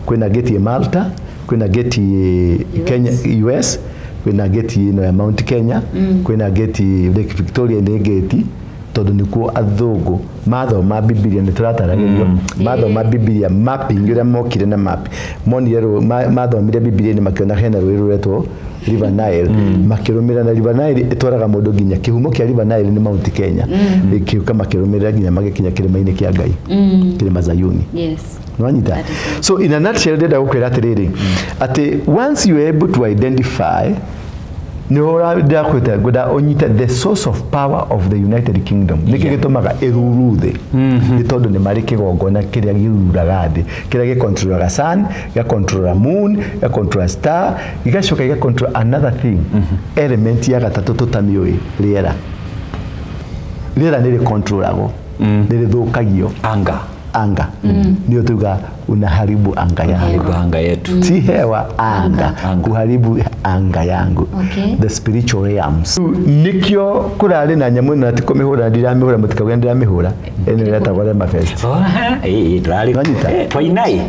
kwĩna gate ĩ Malta, kwĩna gate ĩ Kenya, US, kwĩna gate ĩno ya Mount Kenya, kwĩna gate Lake Victoria. Nĩ gate tondũ nĩkuo athũngũ mathoma Bibilia, nĩ tũrataragĩrio mathoma Bibilia mapping ũrĩa mokire na map monire mathomire Bibilia-inĩ, makĩona hena rũĩ rũretwo River Nile, makĩrũmĩrĩra na River Nile ĩtwaraga mũndũ nginya kĩhumo kĩa River Nile nĩ Mount Kenya, ĩkĩũka makĩrũmĩrĩra nginya magĩkinya kĩrĩma-inĩ kĩa Ngai, kĩrĩma Zayuni. Nwanyita? That is right. So in a nutshell, ndĩrenda gũkwĩra atĩrĩrĩ, atĩ once you are able to identify Nĩ ndĩrakwĩte ngwenda ũnyite the source of power of the United Kingdom. Nĩkĩ gĩtũmaga ĩruru thĩ? Nĩ tondũ nĩ marĩ kĩgongona kĩrĩa gĩruraga thĩ, kĩrĩa gĩkontrolaga sun, gĩgakontrola moon, gĩgakontrola star, gĩgacoka gĩgakontrol another thing, element ya gatatũ tũtamĩũĩ, rĩera. Rĩera nĩ rĩkontrolagwo, nĩ rĩthũkagio. Anga. Anga nĩyo tuga unaharibu anga yangu. Haribu anga yetu. Si hewa, anga. Anga. Kuharibu anga yangu. Okay. The spiritual realms. Nikio kurarĩ na nyamũ ĩno na ti kũmĩhũra, ndiramĩhũra, mũtikauge ndiramĩhũra, ĩno ĩretagwo Rema Fest. Ĩĩ, ndĩrarĩ. Nwanyita? Twainai.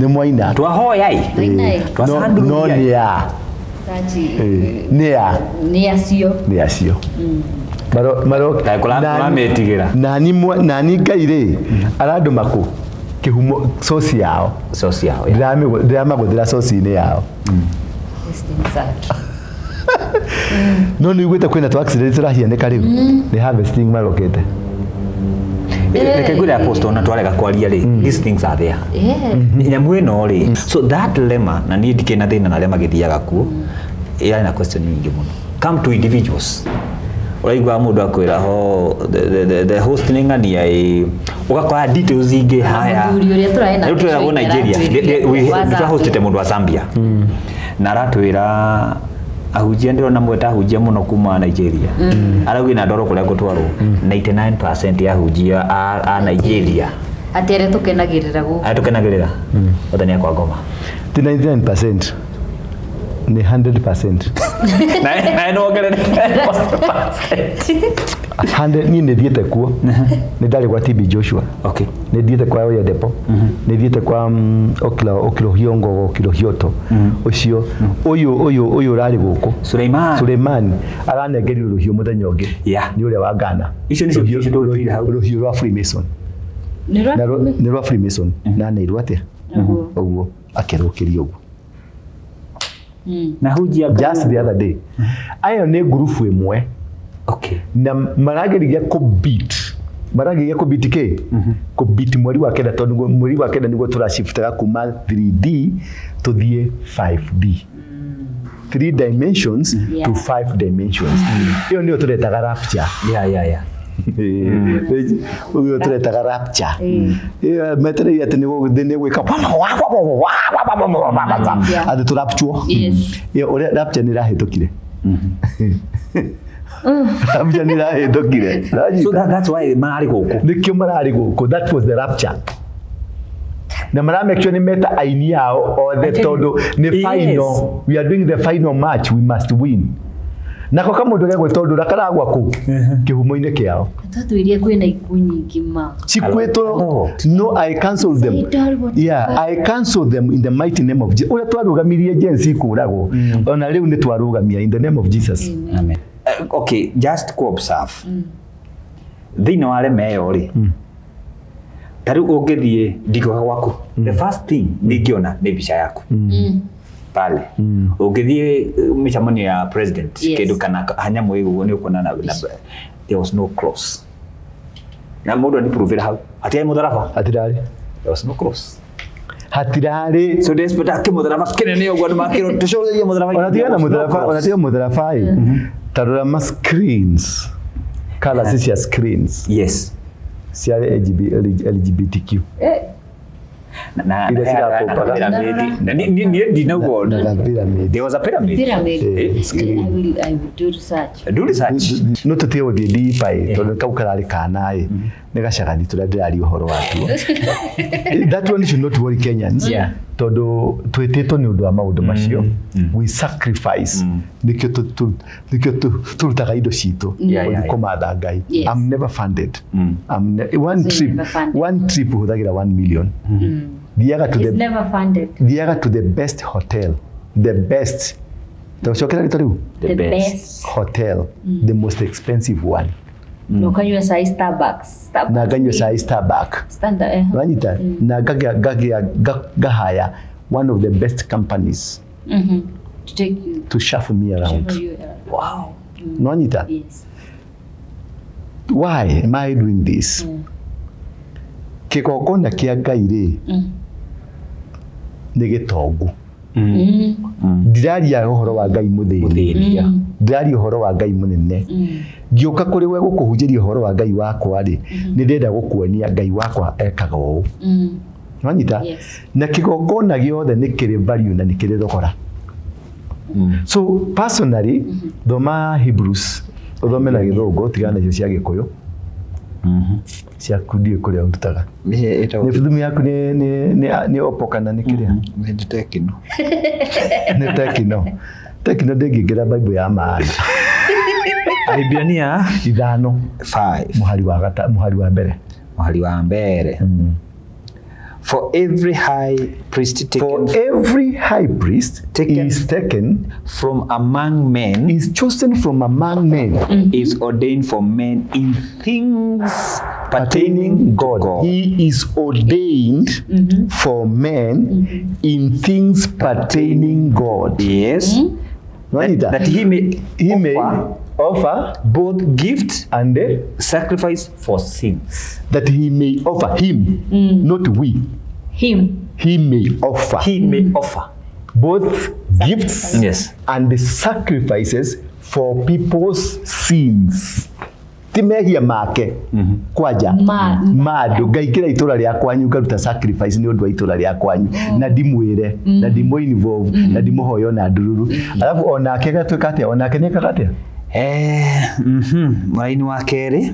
Nĩ mwaina. Twahoyai. Twainai. No nĩ ya Sachi. Nĩ ya Nĩ acio. Nĩ acio. Maro maro Kaĩ kũrametigĩra. Nani nani Ngai rĩ arandũma kũ kĩhumo source yao. Source yao, yeah. Ndiramagũthĩra source-inĩ yao. These things are true. No nĩ iguĩte kwĩna tũ accident tũrahianĩka rĩu, nĩ harvesting marokĩte. Reke ngwĩre apostle, ona twarega kwaria rĩ, these things are there. Nyamũ ĩno rĩ, so that lema, na niĩ ndikĩrĩ na thĩna na arĩa magĩthiaga kuo, ĩrarĩ na question nyingĩ mũno. Come to individuals, ũraigua mũndũ akwĩra ho the host nĩ ng'ania ĩ, ũgakora details ingĩ haya. Mũthuri ũrĩa tũrarĩ nake Rĩu twĩragwo China Nigeria. aratwĩrire wa Zambia. Twahostĩte mũndũ wa Zambia na aratwĩra ahunjia ndĩrona mweta ahunjia mũno kuma Nigeria, arauga na ndwarwo kũrĩa ngũtwarwo 99% ya ahunjia a Nigeria Atĩ arĩa tũkenagĩrĩra gũkũ. Arĩa tũkenagĩrĩra othe nĩ akwa ngoma. Ti 99%, nĩ 100%. Na no wongerere. 100. Niĩ nĩ thiĩte kuo, nĩ ndarĩ gwa TB Joshua. Nĩ thiĩte kwa Oyedepo, nĩ thiĩte kwa Okilo Hiongo, Okilo Hioto ũcio, ũyũ ũrarĩ gũkũ. Suleiman. Suleiman aranengerio rũhiũ mũthenya ũngĩ. Nĩ ũrĩa wa Ghana. Icio nĩcio icio tũgĩtwĩire hau. Rũhiũ rwa Freemason. Nĩ rwa Na nĩ rwa Freemason na neirwo atĩa ũguo akĩrũkĩria ũguo. Na hunjia. Just the other day, ayo nĩ ngurubu ĩmwe. Na marageria kũbeat, marageria kũbeat kĩ, kũbeat mweri wa kenda, tondũ mweri wa kenda nĩguo tũrashiftaga kuma 3D tũthiĩ 5D, three dimensions to five dimensions. Ĩyo nĩyo tũretaga rapture. Ũguo tũretaga rapture. Ĩyo metereire atĩ nĩ gwĩka atĩ tũrapture. Ĩyo ũrĩa rapture nĩ ĩrahĩtũkire, rapture nĩ ĩrahĩtũkire. So that's why mararĩ gũkũ. Nĩkĩo mararĩ gũkũ. That was the rapture, na mara make sure nĩ meta aini ao othe tondũ nĩ final. We are doing the final match, we must win. Nako kamũndũ gegwĩtwo ndũra karagwa kũ kĩhumo-inĩ kĩao. Twatwĩrire kwĩna ikuũ nyingĩ ma. Cikwĩtwo. Lot. No, I cancel them. Say, doll, what Yeah, I cancel them in the mighty name of Jesus. Ũrĩa twarũgamirie Gen Z kũragwo, ona rĩu nĩ twarũgamia in the name of Jesus. Amen. Okay, just ku observe. Thĩinĩ wa rema ĩyo rĩ, ta rĩu ũngĩthiĩ ndikoga gwaku, the first thing ndingĩona nĩ mbica yaku pale. Ũngĩthiĩ mĩcemanio ya president, kĩndũ kana hanyamũ ĩguo, nĩ ũkuona na there was no cross. Na mũndũ aniprovĩra hau hatiarĩ mũtharaba. Hatirarĩ. There was no cross. Hatirarĩ. So despite akĩmũtharaba kĩnene ũguo, andũ makĩrwo tũcogerie mũtharaba. Ona tiga na There was no mũtharaba, cross. ona tiga mũtharaba ĩ, ta rora ma screens, colours cia screens ciarĩ LGB, LGBTQ. Na Iria cirakopaga. pyramid. Na niĩ ndinauga. Na ga pyramid. There was a pyramid. Pyramid. Screen. I will do research. Do research. No tũtige gũthiĩ deep ĩ, tondũ kau kararĩ kana ĩ nĩ gacagani tũrĩa ndĩraria ũhoro watuo. That one should not worry Kenyans, tondũ twĩtĩtwo nĩ ũndũ wa maũndũ macio. We sacrifice, nĩkĩo nĩkĩo tũrutaga indo citũ gũthiĩ kũmatha Ngai. I'm never funded. One So you're trip never funded. One trip hũthagĩra 1 million. Thiaga to It's the never funded. Thiaga to the best hotel, the best, tũcokera rĩtwa rĩu. The best. Hotel, the most expensive one. Na ũkanyua cai Starbucks. Starbucks. Na nganyua cai Starbucks. Standard. Wanyita na ngagĩa ngahaya one of the best companies To take you. To shuffle me around. For you, Nwanyita? Yes. Why am I doing this? Kĩgongona kĩa Ngai rĩ, nĩ gĩtongu. Ndiraria ũhoro wa Ngai mũthĩni. Mũthĩni, yeah. Ndiraria ũhoro wa Ngai mũnene. Ngĩũka kũrĩ we gũkũhunjĩria ũhoro wa Ngai wakwa rĩ, nĩ ndĩrenda gũkuonia Ngai wakwa ekaga ũũ. Wanyita? Yes. Na kĩgongona gĩothe nĩ kĩrĩ value na nĩ kĩrĩ thogora. So personally, thoma Hebrews, ũthome na Gĩthũngũ, tigana na icio cia Gĩkũyũ. Ciaku ndiũĩ kũrĩa ũrutaga. Nĩ ĩtagwo Nĩ thimũ yaku nĩ Oppo kana nĩ kĩrĩa? Nĩ Tecno. Nĩ Tecno. Tecno ndĩngĩingĩra Bible ya maana. Ahibirania 5 5 mũhari wa mbere. Mũhari wa mbere. For every high priest taken For every high priest Taken. is taken from among men is chosen from among men is ordained for men in things pertaining pertaining God. to God. He is ordained for men in things pertaining God. Yes. Wanyita? That he may He may offer offer both gift and sacrifice for sins. that he may offer him, not we. Him. He may offer He may offer. both gifts Yes. and the sacrifices for people's sins. Ti mehia make kwanja ma andũ. Ngaingĩra itũra rĩa kwanyu ngaruta sacrifice nĩ ũndũ wa itũra rĩa kwanyu na ndimwĩre na ndimũ involve na ndimũhoye ona ndururu, alafu onake gatuĩka atĩa? Onake nĩekaga atĩa? Mũraini wa kerĩ.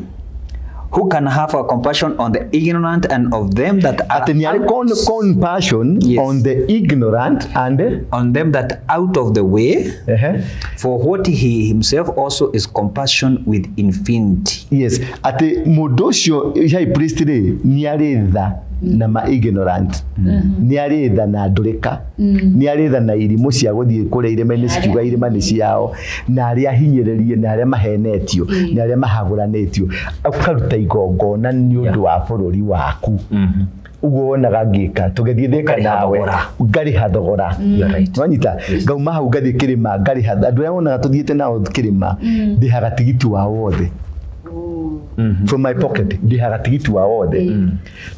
Who can have a compassion on the ignorant and of them that are Atĩ nĩ arĩ compassion Yes. on the ignorant and on them that out of the way, ehe. For what he himself also is compassion with infinity. Yes, atĩ mũndũ ũcio high priest rĩ, nĩ arĩ tha na ma ignorant, nĩ arĩ tha na ndũrĩka, nĩ arĩ tha na irimũ cia gũthiĩ kũrĩa irĩma-inĩ cikiuga irĩma nĩ ciao, na arĩa ahinyĩrĩrie, na arĩa mahenetio, na arĩa mahagũranĩtio, ũkaruta igongona nĩ ũndũ wa bũrũri waku. Ũguo wonaga ngĩka tũgĩthiĩ Thĩka Ũkarĩha nawe thogora. Ngarĩha thogora. You are right. Nwanyita ngauma hau ngathiĩ kĩrĩma ngarĩha andũ arĩa wonaga tũthiĩte nao kĩrĩma, ndĩhaga tigiti wao wothe from my pocket, ndĩhaga tigiti wao wothe.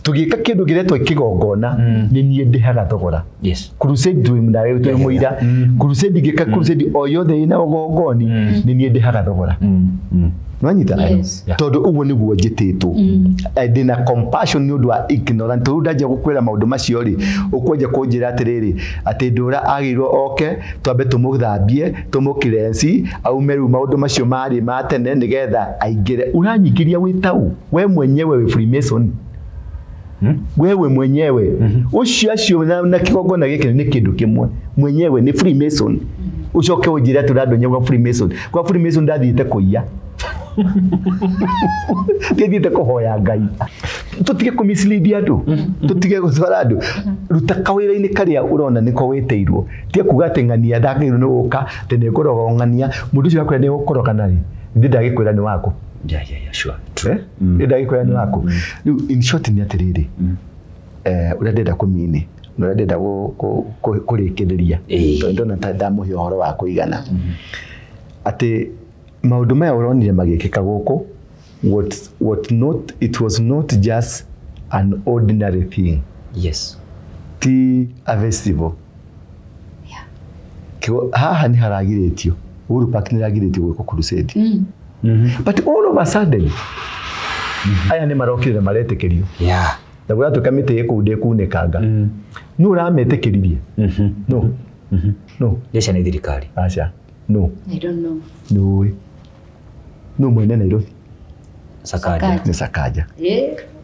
Tũgĩka kĩndũ kĩretwo kĩgongona, nĩ niĩ ndĩhaga thogora. Yes. Crusade twĩ nawe twĩ mũira, crusade ngĩka crusade o yothe ĩna ũgongoni, nĩ niĩ ndĩhaga thogora. Nwanyita? Yes. Yeah. Tondũ ũguo nĩguo njĩtĩtwo. Ndĩna compassion nĩ ũndũ wa ignorant. Tondũ ndanjia gũkwĩra maũndũ macio rĩ, ũkwanjia kũnjĩra atĩrĩrĩ, atĩ ndũra agĩrĩirwo oke twambe tũmũthambie, tũmũkirenci, aume rĩu maũndũ macio marĩ ma tene nĩgetha aingĩre. Ũranyingĩria wĩ tau we mwenyewe wĩ Freemason, wewe mwenyewe ũcio acio na kĩgongona gĩkĩ nĩ kĩndũ kĩmwe, mwenyewe nĩ Freemason. Ũcoke ũnjĩre atĩ ũrandonyia gwa Freemason. Kwa Freemason ndathiĩte kũiya, ndithiĩte kũhoya Ngai. Tũtige kũ mislead andũ, tũtige gũtwara andũ. Ruta kawĩra-inĩ karĩa ũrona nĩko wĩtĩirwo. Tiga kuga atĩ ng'ania ndagĩrĩirwo nĩ gũka, atĩ nĩ ngũroga ng'ania. Mũndũ ũcio akwĩra nĩ gũkũroga narĩ ndĩ ndagĩkwĩra nĩ waku. Yeah, sure. True. Eh? Ndĩ ndagĩkwĩra nĩ waku. Rĩu in short nĩ atĩrĩrĩ, ũrĩa ndĩrenda kũmini na ũrĩa ndĩrenda kũrĩkĩrĩria, tondũ ndona ta ndamũhe ũhoro wa kũigana, atĩ maũndũ maya ũronire magĩkĩka gũkũ, what not, it was not just an ordinary thing. Yes. Ti a festival. Haha nĩ haragirĩtio, Uhuru Park nĩ haragirĩtio gwĩkwo crusade, but all of a sudden aya nĩ marokire na maretĩkĩrio na gũratuĩka mĩtĩ ĩ kũu ndĩkunĩkanga. Nũ ũrametĩkĩririe? No, no. Ndeca nĩ thirikari. Aca, no. I don't know. Nũĩ nũ mwene Nairobi? Sakaja. Sakaja. Nĩ Sakaja.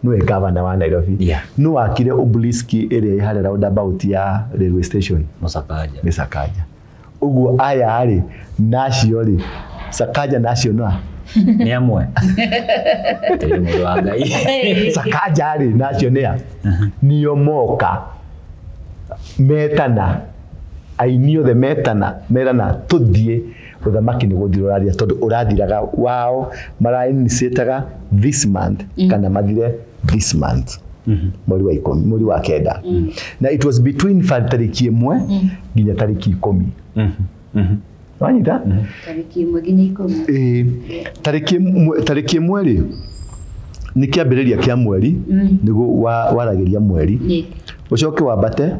Nĩwe gavana wa Nairobi. Nũ wakire obelisk ĩrĩa ĩ harĩa roundabout ya railway station? Mũsakaja. Nĩ Sakaja. Ũguo aya rĩ, nacio rĩ, Sakaja nacio no Nĩ amwe. Tĩrĩ mũndũ wa Ngai. Sakaja rĩ, nacio nĩ a nĩo moka metana, aini othe metana, merana tũthiĩ. Ũthamaki nĩ gũthira ũrathira, tondũ ũrathiraga wao marainitiataga this month kana mathire this month, mweri wa 10, mweri wa 9, na it was between tarĩki 1 nginya tarĩki 10. Wanyita? Tarĩki 1 nginya 10. Ĩĩ, tarĩki 1 rĩ, nĩ kĩambĩrĩria kĩa mweri, nĩguo waragĩria mweri, ũcoke wambate.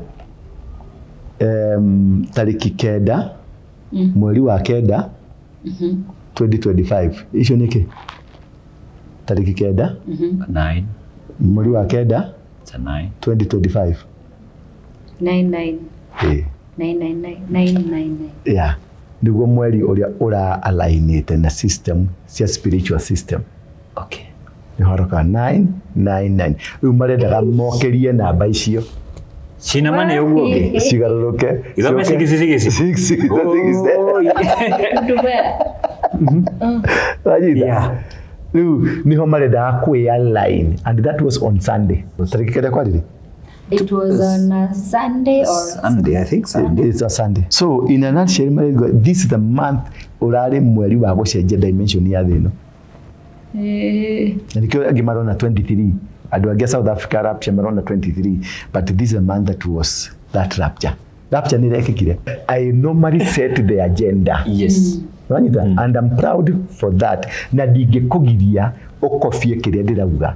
Tarĩki 9 mweri wa 9 2025, icio nĩ kĩ? Tarĩki 9 Nine. mweri wa 9 It's a nine. 2025. Nine nine. Ĩĩ. Nine nine nine nine nine nine. Yeah, nĩguo mweri ũrĩa ũra alignĩte na system cia spiritual system. Nĩ horo ka 999, rĩu marendaga mokĩrie namba icio. Cinema nĩ ũguo ũngĩ. Cigarũrũke. Ithome ciũke. six six. Six, six, six. Ndumea. Wanyita? Yeah. Rĩu nĩho marendaga kwĩ align, and that was on Sunday. Tarĩki 9 kwarĩrĩ? It was on a Sunday or Sunday, I think Sunday. It's a Sunday. So in a nutshell, marauga this is the month, ũrarĩ mweri wa gũcenjia dimension ya thĩ ĩno. Na nĩkĩo angĩ marona 23, andũ angĩ a South Africa rapture marona 23, but this is a month that was that rapture. Rapture nĩ ĩrekĩkire. I normally set the agenda. Wanyita? And I'm proud for that, na ndingĩkũgiria ũkobie kĩrĩa ndĩrauga,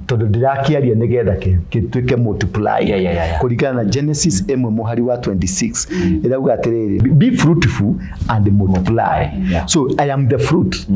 tondũ ndĩrakĩaria nĩgetha gĩtuĩke multiply. Kũringana na Genesis 1 mũhari wa 26, ĩrauga atĩrĩrĩ, "Be fruitful and multiply." So I am the fruit.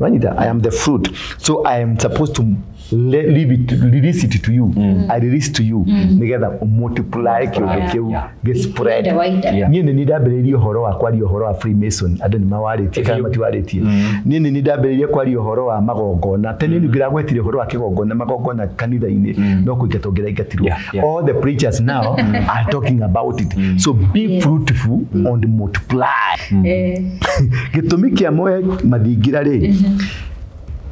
Wanyita? I am the fruit, so I am supposed to leave it, release it to you. I release to you nĩgetha multiply kĩũndũ kĩu, gĩ spread. Wider, wider. Niĩ nĩ ndambĩrĩirie ũhoro wa kwaria ũhoro wa Freemason, andũ nĩ mawarĩtie kana matiwarĩtie. Niĩ nĩ ndambĩrĩirie kwaria ũhoro wa magongona tene. Nĩ ngĩragwetire ũhoro wa kĩgongona, magongona kanitha-inĩ no kũingatwo ngĩraingatirwo. All the preachers now are talking about it. So be fruitful and multiply. Gĩtũmi kĩa moe mathingira rĩ,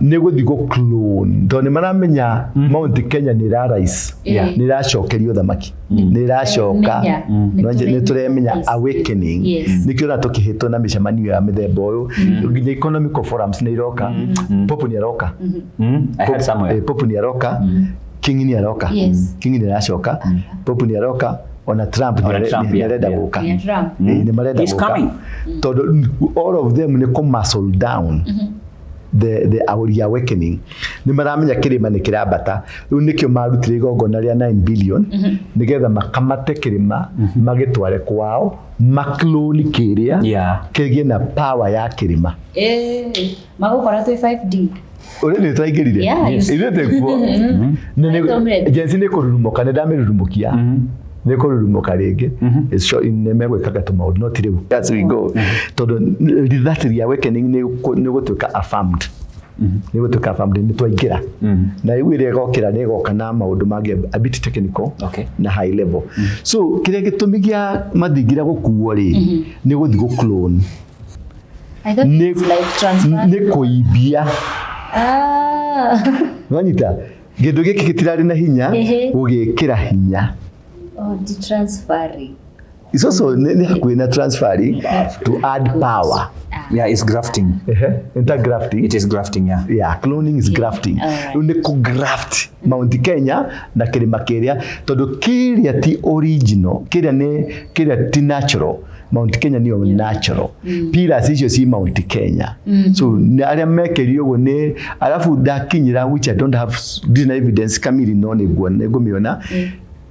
nĩ gũthiĩ gũ clone, tondũ nĩ maramenya Mount Kenya nĩ ĩra rise, nĩ ĩracokerio thamaki, nĩ ĩracoka. Menya. Nĩ tũremenya awakening. Nĩkĩo ona tũkĩhĩtwo na mĩcemanio ya mĩthemba ũyũ, nginya economical forums nĩ iroka. Pope nĩ aroka. I heard somewhere. Pope nĩ aroka, King nĩ aroka. King nĩ aracoka, Pope nĩ aroka, ona Trump Ona Trump, nĩ arenda gũka. Yeah, Trump. Ĩ, nĩ marenda He's gũka coming. tondũ all of them nĩ kũ muscle down the our reawakening. Nĩ maramenya kĩrĩma nĩ kĩrambata. Rĩu nĩkĩo marutire igongona rĩa 9 billion, nĩgetha makamate kĩrĩma magĩtware kwao, makloni kĩrĩa kĩgĩe na power ya kĩrĩma. Magũkora twĩ 5D. Ũrĩa nĩ tũraingĩrire. Ithuĩ twĩkuo. Tũmĩre. Gen Z nĩ kũrurumũka, nĩ ndamĩrurumũkia, nĩ kũrurumũka rĩngĩ. It's nĩ megwĩkaga tũmaũndũ, no ti rĩu as we go, tondũ that reawakening nĩ gũtuĩka affirmed, nĩ gũtuĩka affirmed, nĩ twaingĩra na rĩu ĩrĩa ĩgokĩra nĩ ĩgoka na maũndũ mangĩ a bit technical na high level. So kĩrĩa gĩtũmi gĩa mathingira gũkuo rĩ, nĩ gũthiĩ gũ clone. I thought it's like transfer. Nĩ kũimbia. Ah. Wanyita? Kĩndũ gĩkĩ gĩtirarĩ na hinya, gũgĩkĩra hinya. Oh, the transferring. It's also nĩ hakuhĩ na transferring, to add power. Yeah, it's grafting. Ehe, intergrafting. It is grafting, yeah. Yeah, cloning is grafting. Rĩu nĩ kũ graft Mount Kenya na kĩrĩma kĩrĩa, tondũ kĩrĩa ti original, kĩrĩa nĩ kĩrĩa ti natural. Mount Kenya nĩyo natural. Pillars icio ci Mount Kenya, so nĩ arĩa mekĩrire ũguo nĩ arabu ndakinyĩra, which I don't have, ndirĩ na evidence kamiri, no nĩ nguona, nĩ ngũmĩona.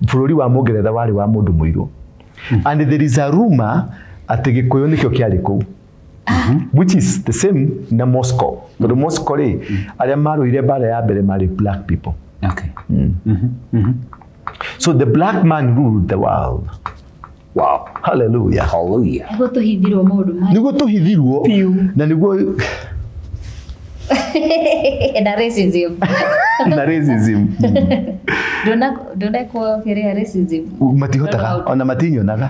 Bũrũri wa Mũngeretha warĩ wa mũndũ mũirũ, and there is a rumor atĩ Gĩkũyũ nĩkĩo kĩarĩ kũu, which is the same na Moscow, tondũ Moscow rĩ, arĩa marũire mbara ya mbere marĩ black people. So the black man ruled the world. Hallelujah. Hallelujah. Nĩguo tũhithirwo maũndũ maya. Nĩguo tũhithirwo na nĩguo Na racism. Na racism. Ndonekwo kĩrĩa racism. Matihotaga, ona matinyonaga.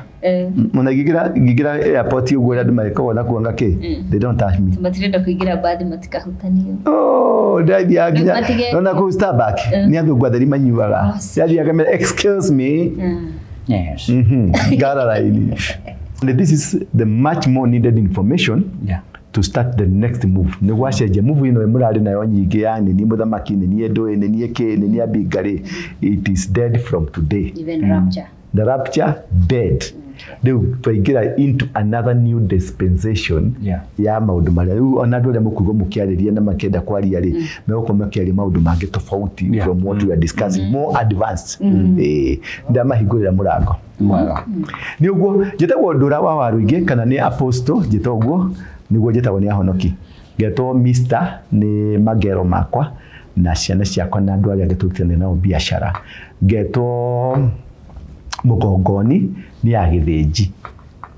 Ona ngĩingĩra airport ũguo, ũrĩa andũ magĩkoragwo na kuanga kĩ, they don't touch me. Matirenda kũingĩra mbathi matikahutanio. Oh, ndathiaga nginya Matige- nona kũu Starbucks nĩ athũngũ atheri manyuaga. Ndathiaga ngamera, "Excuse me." Ngara raini. And this is the much more needed information to start the next move. Nĩ gwacenjia move ĩno mũrarĩ nayo nyingĩ ya nĩ niĩ mũthamaki, nĩ niĩ ndũĩ, nĩ niĩ kĩ, nĩ niĩ ambinga rĩ, it is dead from today. Even rapture. The rapture dead. Rĩu twaingĩra into another new dispensation ya maũndũ marĩa rĩu ona andũ arĩa mũkuigua mũkĩarĩria na makĩenda kwaria rĩ, megũkorwo makĩaria maũndũ mangĩ tofauti from what we are discussing, more advanced. Ĩĩ, ndamahingũrĩra mũrango. Mwega. Nĩ ũguo njĩtagwo Ndũra wa Waruingĩ kana nĩ Apostle, njĩtagwo ũguo nĩguo njĩtagwo nĩ ahonoki. Ngetwo Mr nĩ magero makwa na ciana ciakwa na andũ arĩa angĩ tũrutithania nao biacara. Ngetwo Mũgongoni nĩ ya Gĩthĩnji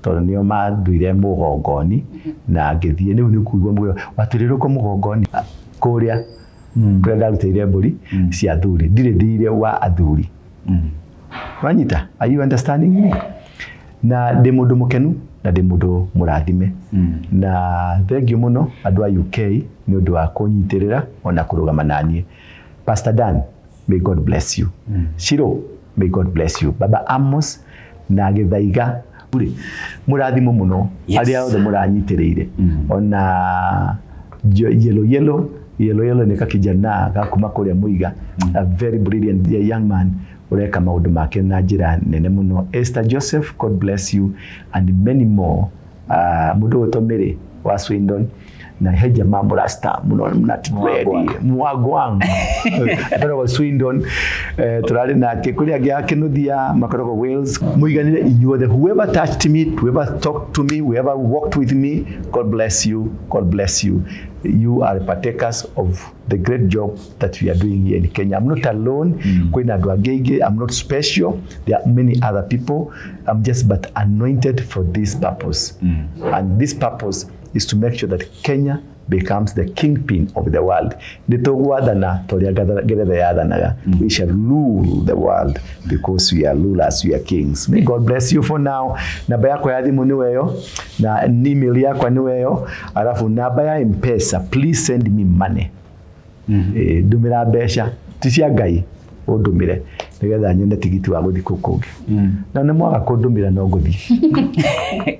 tondũ nĩo manduire Mũgongoni na ngĩthiĩ rĩu nĩ kuigua mũgũnda watũrĩrũkwo Mũgongoni kũrĩa kũrĩa ndarutĩire mbũri cia athuri, ndirĩ thirĩ wa athuri. Wanyita? Are you understanding me? Na ndĩ mũndũ mũkenu na ndĩ mũndũ mũrathime. Na thengiũ mũno andũ a UK nĩ ũndũ wa kũnyitĩrĩra ona kũrũgama naniĩ. Pastor Dan, may God bless you. Shiro, may God bless you. Baba Amos na Gĩthaiga rĩ, mũrathimo mũno. Arĩa othe mũranyitĩrĩire. Ona Yellow Yellow, Yellow Yellow nĩ kakijana ga kuma kũrĩa Mũiga, a very brilliant young man ũreka maũndũ make na njĩra nene mũno. Esther Joseph, God bless you and many more. Mũndũ ũgwĩtwo Mary wa Swindon na he jamaa mũrasta mũno mnatready mwagwang akoragwo Swindon, tũrarĩ nake kũrĩ angĩ a Kĩnuthia makoragwo Wales. Mũiganĩre inyuothe, whoever touched me, whoever talked to me, whoever walked with me, God bless you, God bless you. You are partakers of the great job that we are doing here in Kenya. I'm not alone. Kwĩna andũ angĩ aingĩ. I'm not special. There are many other people. I'm just but anointed for this purpose. And this purpose is to make sure that Kenya becomes the kingpin of the world. Nĩ tũgwathana ta ũrĩa Ngeretha yathanaga. We shall rule the world because we are rulers, we are kings. May God bless you for now. Namba yakwa ya thimũ nĩ weyo na email yakwa nĩ weyo, alafu namba ya M-Pesa, please send me money. Ndũmĩra mbeca ti cia Ngai, ũndũmĩre nĩgetha nyone tigiti wa gũthiĩ kũu kũngĩ. Na nĩ mwaga kũndũmĩra no ngũthiĩ.